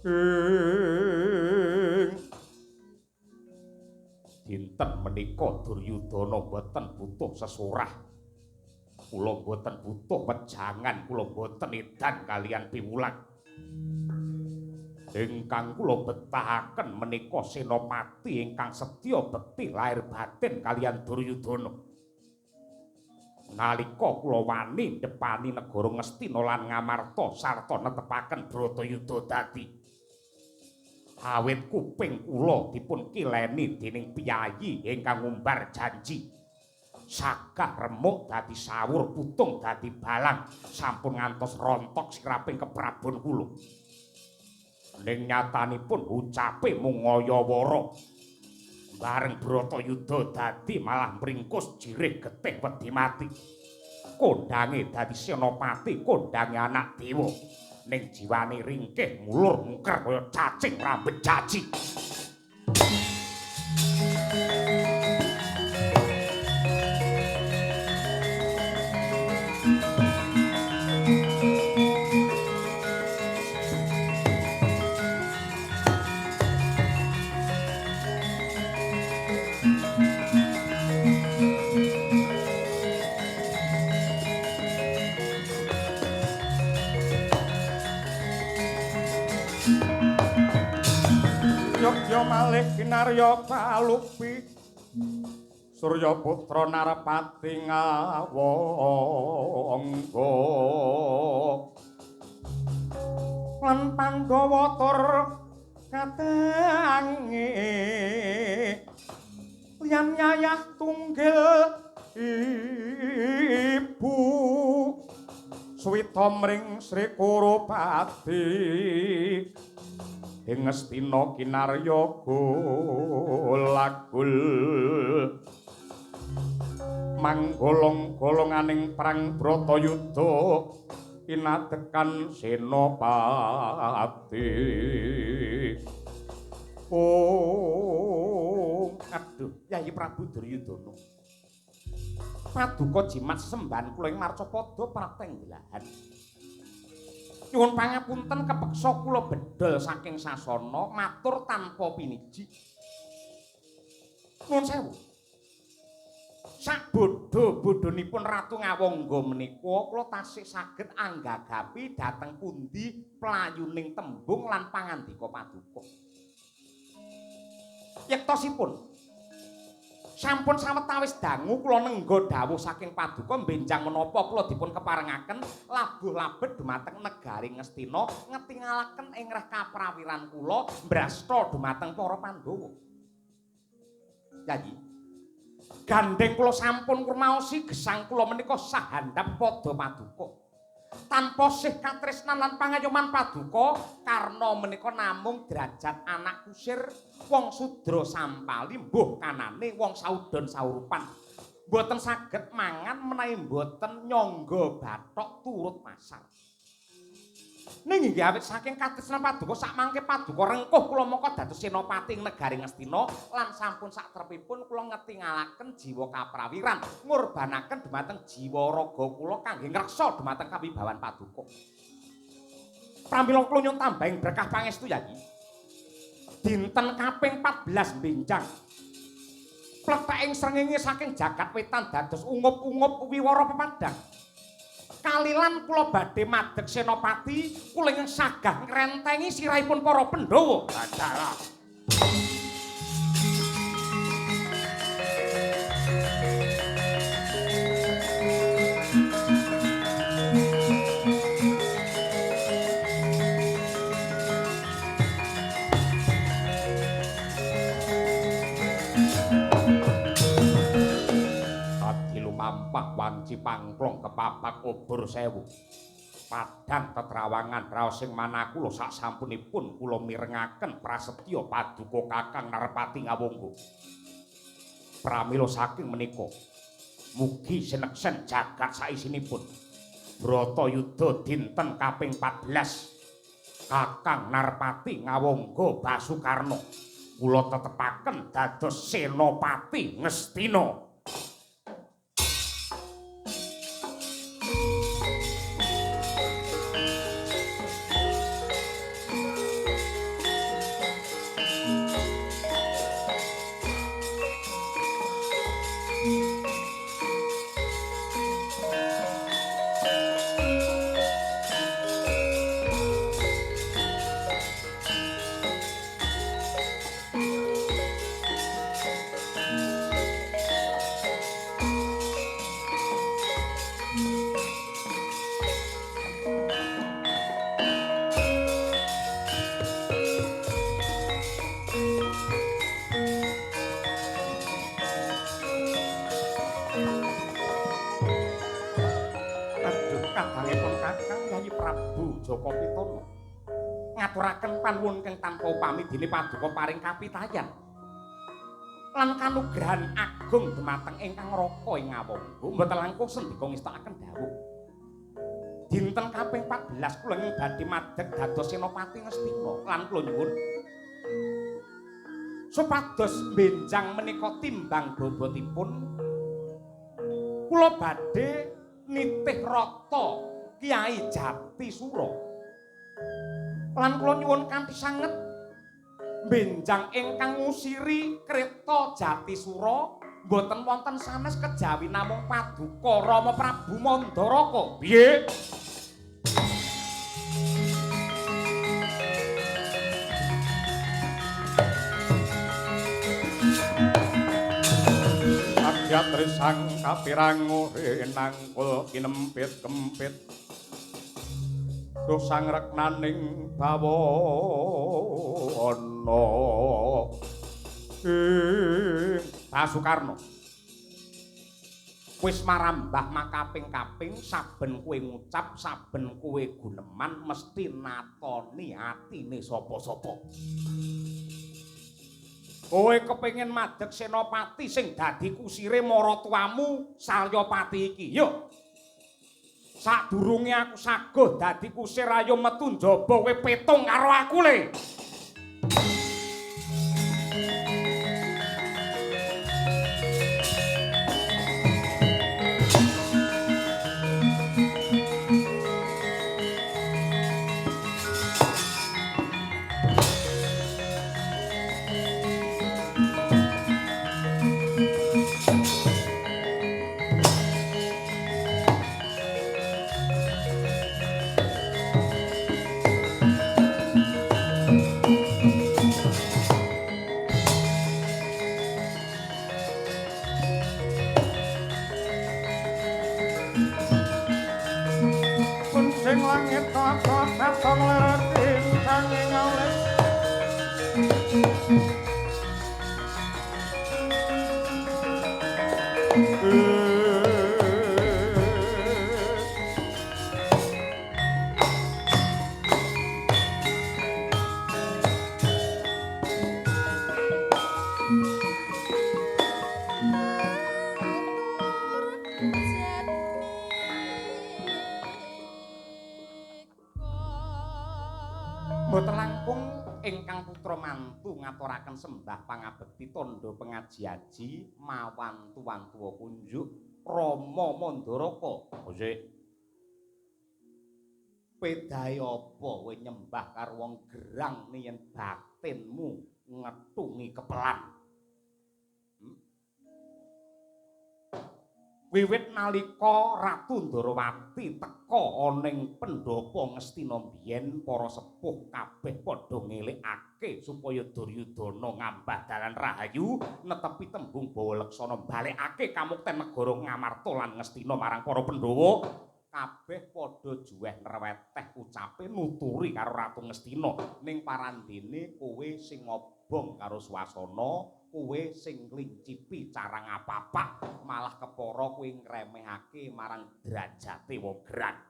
Speaker 2: ing dinten menika Duryudana boten butuh sesurah, kula boten butuh wejangan, kula boten edan kalian piwulang. Ingkang kula betahaken menika senopati ingkang setya bekti lahir batin kalian Duryudana. Nalika kula wani ndepani negara Ngastina lan Ngamarta sarta netepaken Bratayuda dadi awit kuping kula dipun kileni dening piyayi ingkang ngumbar janji sagah remuk dadi sawur putung dadi balang sampun ngantos rontok siraping keprabon kula. Ning nyatanipun ucape mung ngayawara. Bareng Bratayuda dadi malah mringkus jirih getih wedi mati. Kondange dadi senopati, kondange anak dewa. Ning jiwane ringkih mulur mungker kaya cacing rambet caci. Yogya malih kinarya palupi Surya putra Narpati ngawangga lan Pandhawa tur katange liyan yayah tunggil ibu suwita mring Sri Kurupati ing Ngastina kinarya golagul manggolong-golonganing perang Bratayuda pinadekan senopati. Oh, aduh, Yayi Prabu Duryudana. Paduka jimat sesembahan kula ing marcapada prateng delahan. Nyuwun pangapunten kepeksa kula bedol saking sasana matur tanpa piniji. Nuwun sewu. Sak bodho-bodhonipun Ratu Ngawangga menika kula tasih saged anggagapi dhateng pundi playuning tembung lan pangandika paduka. Yektosipun sampun sawetawis dangu kula nengga dawuh saking paduka benjang menapa kula dipun keparengaken labuh labet dumateng negari Ngastina ngetingalaken ing reh kaprawiran kula mbrasta dumateng para Pandhawa. Yayi, gandeng kula sampun ngrumaosi gesang kula menika sahandap pada paduka. Tanpa sih katresnan lan pangayoman paduka, karna menika namung derajat anak kusir wong sudra sampali mbuh kanane wong saudon saurupan. Mboten saged mangan menawi mboten nyangga bathok turut pasar. Ning inggih awit saking katresnan paduka sakmangke paduka rengkuh kula mangka dados senopati ing negari Ngastina lan sampun satrepipun kula ngetingalaken jiwa kaprawiran ngurbanaken dumateng jiwa raga kula kangge ngreksa dumateng kawibawan paduka. Pramila kula nyuwun tambahing berkah pangestu Yayi. Dinten kaping 14 benjang pletheking srengenge saking jagat wetan dados ungup-ungup wiwara pepadang. Kalilan kula badhe madeg senopati kula ingkang sagah ngrentengi sirahipun para Pandhawa. Dalah. Lumampah wanci pangklong kepapak obor sewu padang tetrawangan raos sing manah kula sak sampunipun kula mirengaken prasetya paduka Kakang Narpati Ngawangga. Pramila saking menika mugi sineksen jagat saisinipun Bratayuda dinten kaping 14 Kakang Narpati Ngawangga Basukarna kula tetepaken dados senopati Ngastina. Jaka Pitana ngaturaken panuwun kang tanpa upami dene paduka paring kapitayan lan kanugrahan agung dumateng ingkang raka ing Ngawangga mboten langkung sendika ngestakaken dawuh. Dinten kaping 14 kula ing badhe madeg dados senopati Ngastina lan kula nyuwun supados benjang menika timbang bobotipun kula badhe nitih rata Kiai Jatisura lan kula nyuwun kanthi sanget benjang ingkang ngusiri kreta Jatisura mboten wonten sanes kejawi namung paduka Rama Prabu Mandaraka. Piye? Agyatri sang kapirang ore nangkul kinempit kempit duh sang reknaning bawana ing Basukarna wis marambah makaping-kaping saben kowe ngucap saben kowe guneman mesti natoni atine sapa-sapa. Kowe kepengin madeg senopati sing dadi kusire maratuwamu Salyapati iki. Yo. Sadurunge aku saguh dadi kusir ayo metu njaba kowe petung karo aku le. Mboten langkung ingkang putra mantu ngaturaken sembah pangabekti tandha pengaji-aji mawantu-wantuwa kunjuk Rama Mandaraka. Sik. Pedahe apa kowe nyembah karo wong gerang yen batinmu ngetungi kepelan? Wiwit nalika Ratu Ndorowati teka ana ing pendhapa Ngastina biyen para sepuh kabeh padha ngelingake supaya Duryudana ngambah dalan rahayu netepi tembung bawa leksana balekake kamukten negara Ngamarta lan Ngastina marang para Pandhawa. Kabeh padha juweh nreweteh ucape nuturi karo Ratu Ngastina ning parandene kowe sing ngobong karo swasana, kowe sing nglincipi cara ngapapak malah kepara kowe ngremehake marang derajate wong gerang.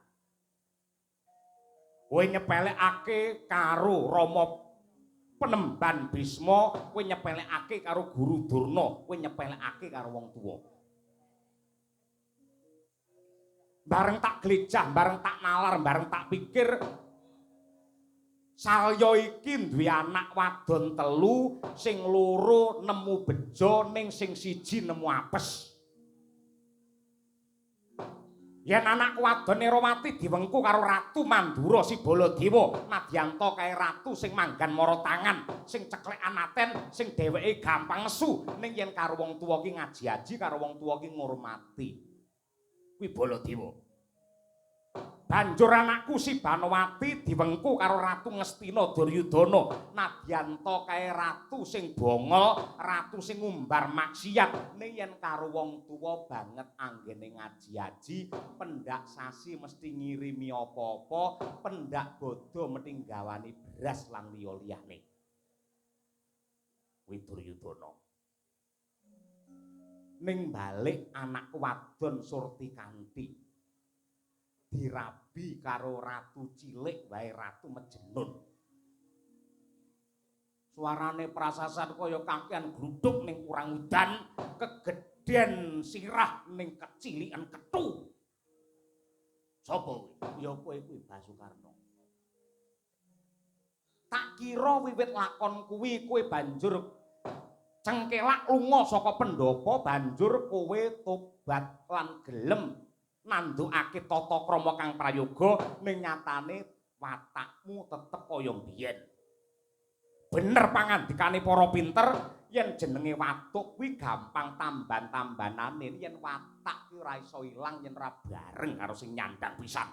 Speaker 2: Kowe nyepelekake karo Rama Penemban Bisma, kowe nyepelekake karo Guru Durna, kowe nyepelekake karo wong tuwa. Bareng tak glejah, bareng tak nalar, bareng tak pikir Salya iki duwe anak wadon telu, sing loro nemu bejo ning sing siji nemu apes. Yen anak wadon Nerawati diwengku karo Ratu Mandura si Baladewa, nadyanta kae ratu sing manggan mara tangan, sing ceklekan aten, sing dheweke gampang nesu, ning yen karo wong tuwa ki ngaji-aji, karo wong tuwa ki ngurmati. Kuwi Baladewa. Banjur anakku si Banowati diwengku karo Ratu Ngastina Duryudana, nadyanta kae ratu sing bongol, ratu sing ngumbar maksiat, ning yen karo wong tuwa banget anggene ngaji-aji, pendak sasi mesti ngirimi apa-apa, pendak bodho mesti nggawani beras lan liya-liyane. Kuwi Duryudana. Ning balik anak wadon Surti Kanthi dirabi karo ratu cilik wae Ratu Mejenun. Suarane prasasan kaya kakean gluduk ning kurang udan, kegedhen sirah ning kecilikan kethu. Sapa kuwi? Ya kowe kuwi Basukarna. Tak kira wiwit lakon kuwi kowe banjur cengkelak lunga saka pendhapa, banjur kowe tobat lan gelem nandukake tata krama kang prayoga, ning nyatane watakmu tetep kaya mbiyen. Bener pangandikane para pinter yen jenenge watuk kuwi gampang tamban-tambanane, yen watak kuwi ora iso ilang yen ora bareng karo sing nyandang pisan.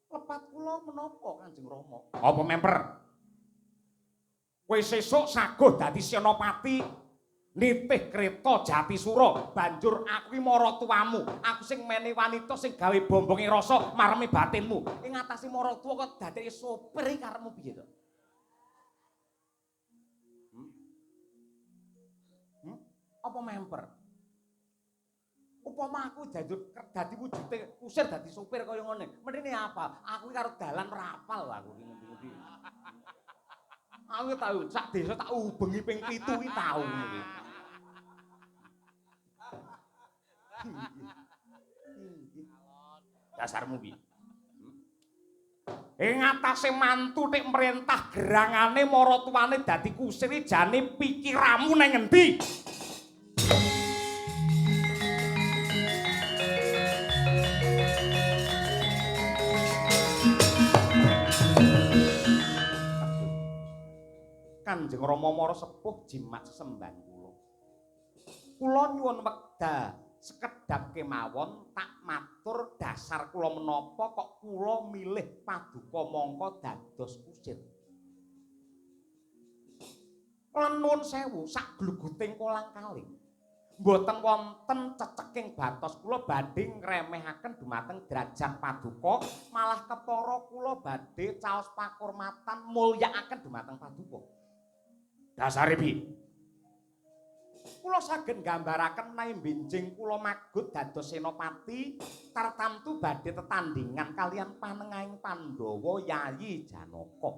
Speaker 2: Lepat kula menapa Kanjeng Rama? Apa memper? Kowe sesuk saguh dadi senopati nitih kreta Jatisura, banjur aku iki maratuwamu, aku sing mene wanita sing gawe bombonge rasa maremi batinmu. Ing atase maratuwa kok dadeke sopir iki karepmu piye to? Apa memper? Upama aku dadi wujude kusir dadi sopir kaya ngene, menene apa? Aku iki karo dalan ora apal aku iki ngendi-ngendi. Aku tau sak desa tak ubengi ping 7 iki tau ngene. Dasarmu piye? Ing atase mantu nek merentah gerangane maratuwane dadi kusir jane pikiramu nang ngendi? Kanjeng Rama mara sepuh jimat sesembahan kula. Kula nyuwun wekdal sekedhap kemawon tak matur dasar kula menapa kok kula milih paduka mangka dados kusir. Lan nuwun sewu sak gluguting kolang-kaling. Mboten wonten ceceking batos kula badhe ngremehaken dumateng derajat paduka, malah kepara kula badhe caos pakurmatan mulyakaken dumateng paduka. Dasare piye? Kula saged nggambaraken menawi benjing kula magut dados senopati tartamtu badhe tetandhingan kaliyan panengahing Pandhawa Yayi Janaka.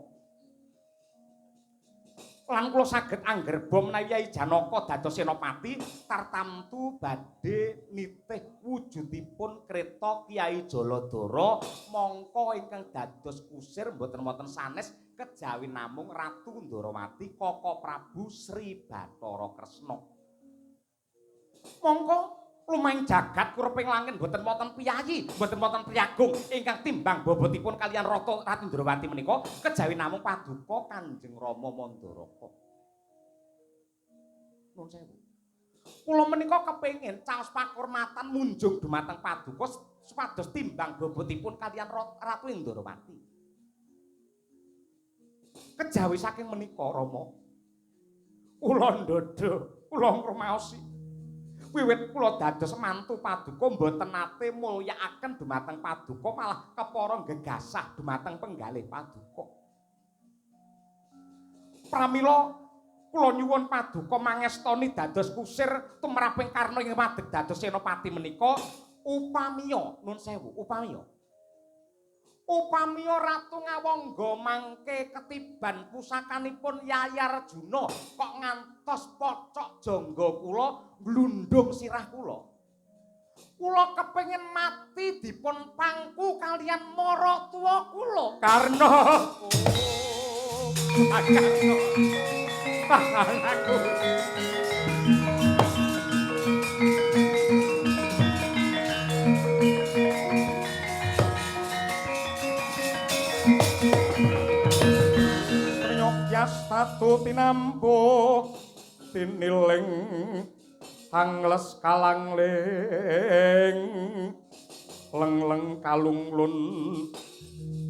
Speaker 2: Lan kula saged anggerba menawi Yayi Janaka dados senopati tartamtu badhe nitih wujudipun kreta Kyai Jaladara mangka ingkang dados kusir mboten wonten sanes kejawi namung Ratu Ndorowati Koko Prabu Sri Bathara Kresna. Mongko lumaing jagat kureping langit mboten wonten piyayi, mboten wonten priyagung ingkang timbang bobotipun kaliyan Ratu Ndorowati menika kejawi namung paduka Kanjeng Rama Mandaraka. Nuwun sewu. Kula menika kepengin caos pakurmatan munjung dumateng paduka supados timbang bobotipun kaliyan Ratu Ndorowati. Kejawi saking menika Rama, kula ndodho, kula ngrumaosi. Wiwit kula dados mantu paduka mboten nate mulyakaken dumateng paduka, malah kepara gegasah dumateng penggalih paduka. Pramila kula nyuwun paduka mangestoni dados kusir tumraping Karna ing madeg dados senopati menika upamiya, nun sewu, upamiya. Upamiya Ratu Ngawangga mangke ketiban pusakanipun Yayi Arjuna kok ngantos pocok jangga kula glundung sirah kula. Kula kepengin mati dipun pangku kaliyan maratuwa kula. Karna. Karna. Anakku. Tatu tinampuh tiniling angles kalangling leng-leng kalunglun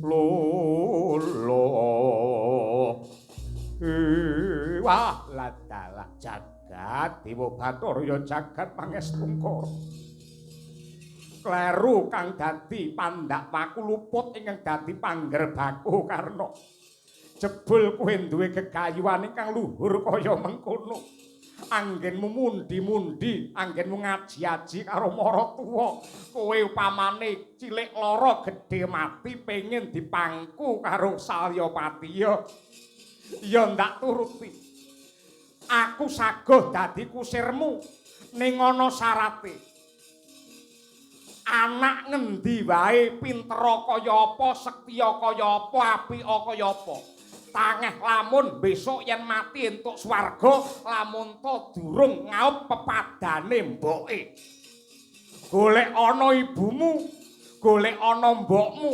Speaker 2: lolo. Wah ladalah jagat Dewa Bathara ya jagat pangestungkara. Kleru kang dadi pandhakwaku luput ingkang dadi panggerbaku Karna. Jebul kowe duwe gegayuhan ingkang luhur kaya mengkono. Anggenmu mundi-mundi, anggenmu ngaji-aji karo maratuwa. Kowe upamane cilik lara gedhe mati pengin dipangku karo Salyapati ya. Ya ndak turuti. Aku saguh dadi kusirmu ning ana syarate. Anak ngendi wae pintera kaya apa, sektiya kaya apa, apika kaya apa. Tangeh lamun besok yen mati entuk swarga, lamun to durung ngaup pepadane mboke. Golek ana ibumu, golek ana mbokmu,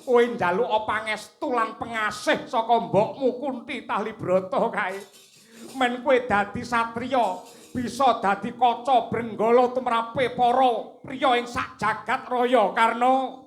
Speaker 2: kowe njaluk pangestu lan pengasih saka mbokmu Kunti Tahlibrata kae. Men kowe dadi satriya, bisa dadi kaca brenggala tumrape para priya ing sak jagat raya Karna.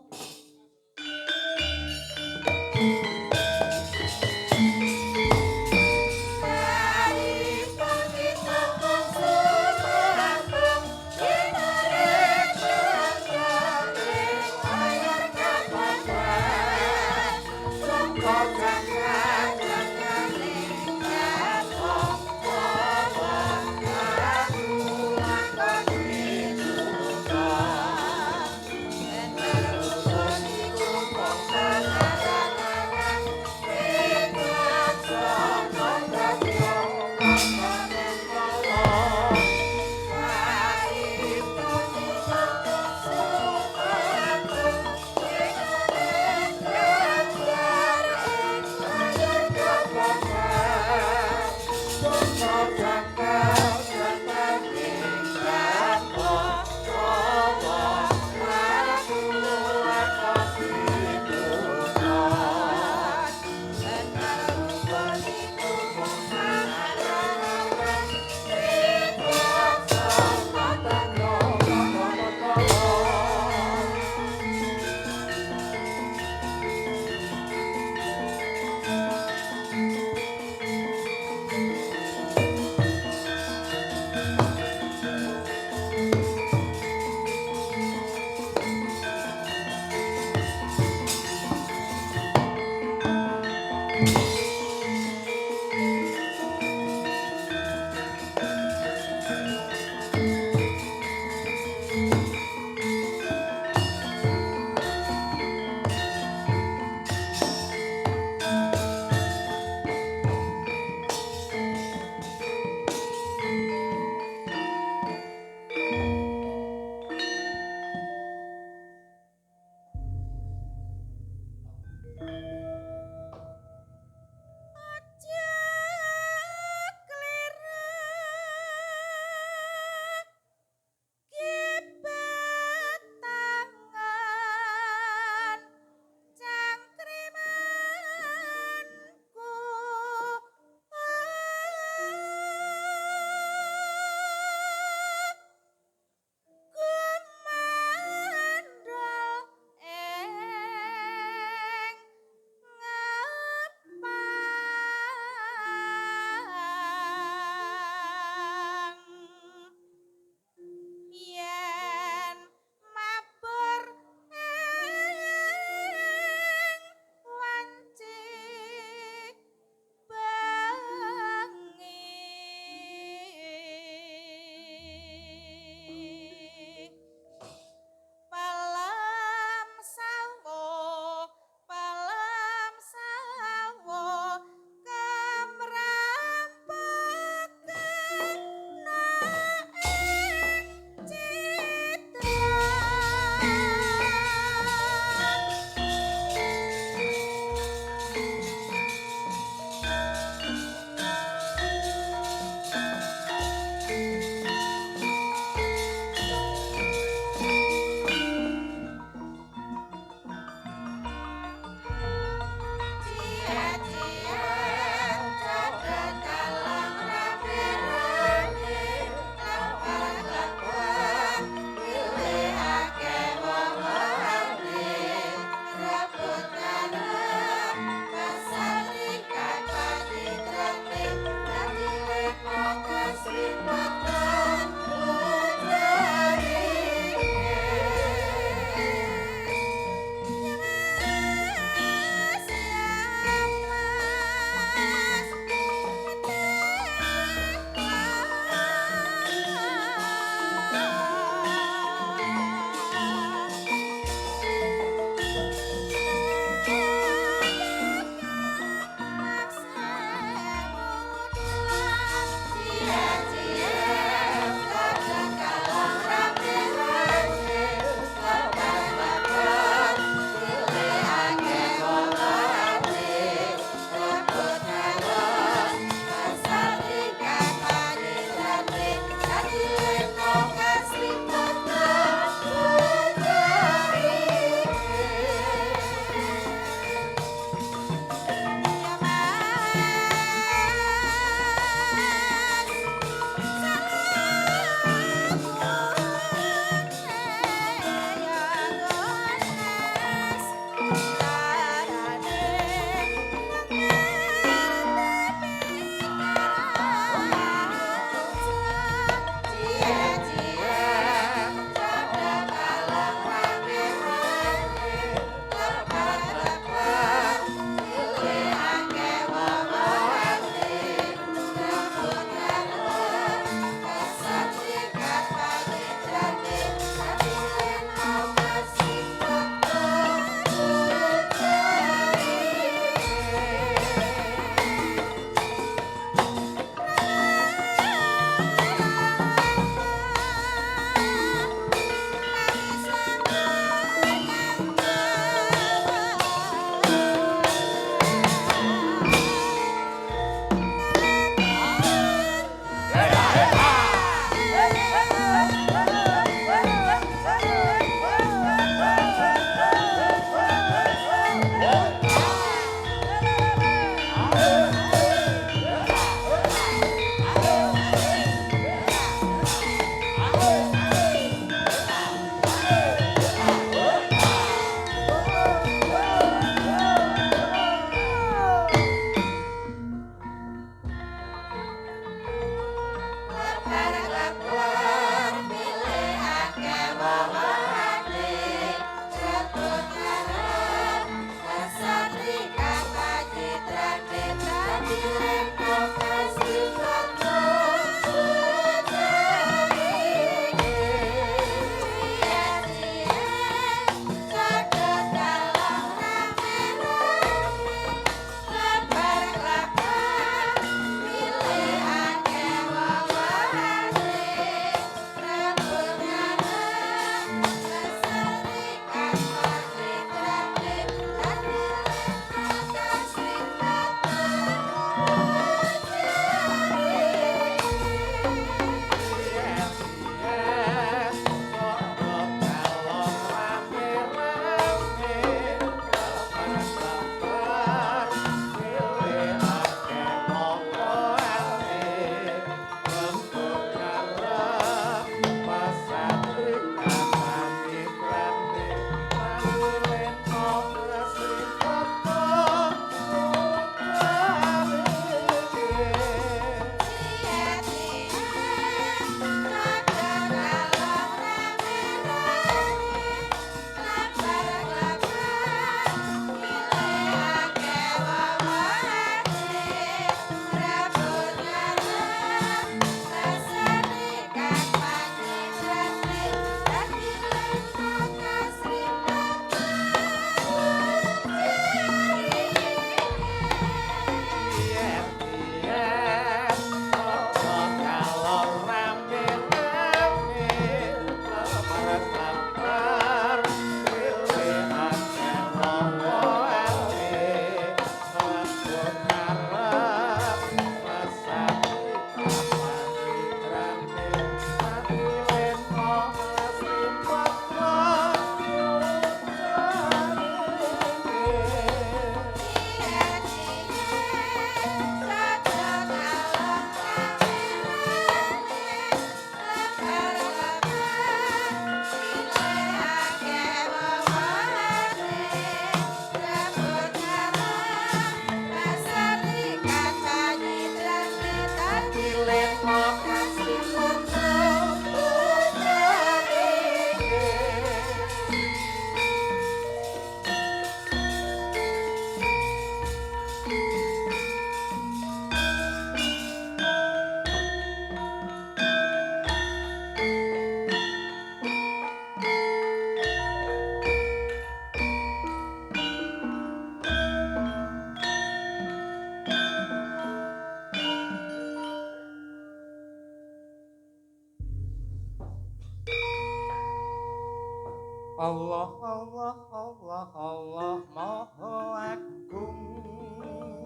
Speaker 3: Allah Allah Allah Allah Maha Agung.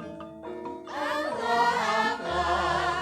Speaker 1: Allah Allah.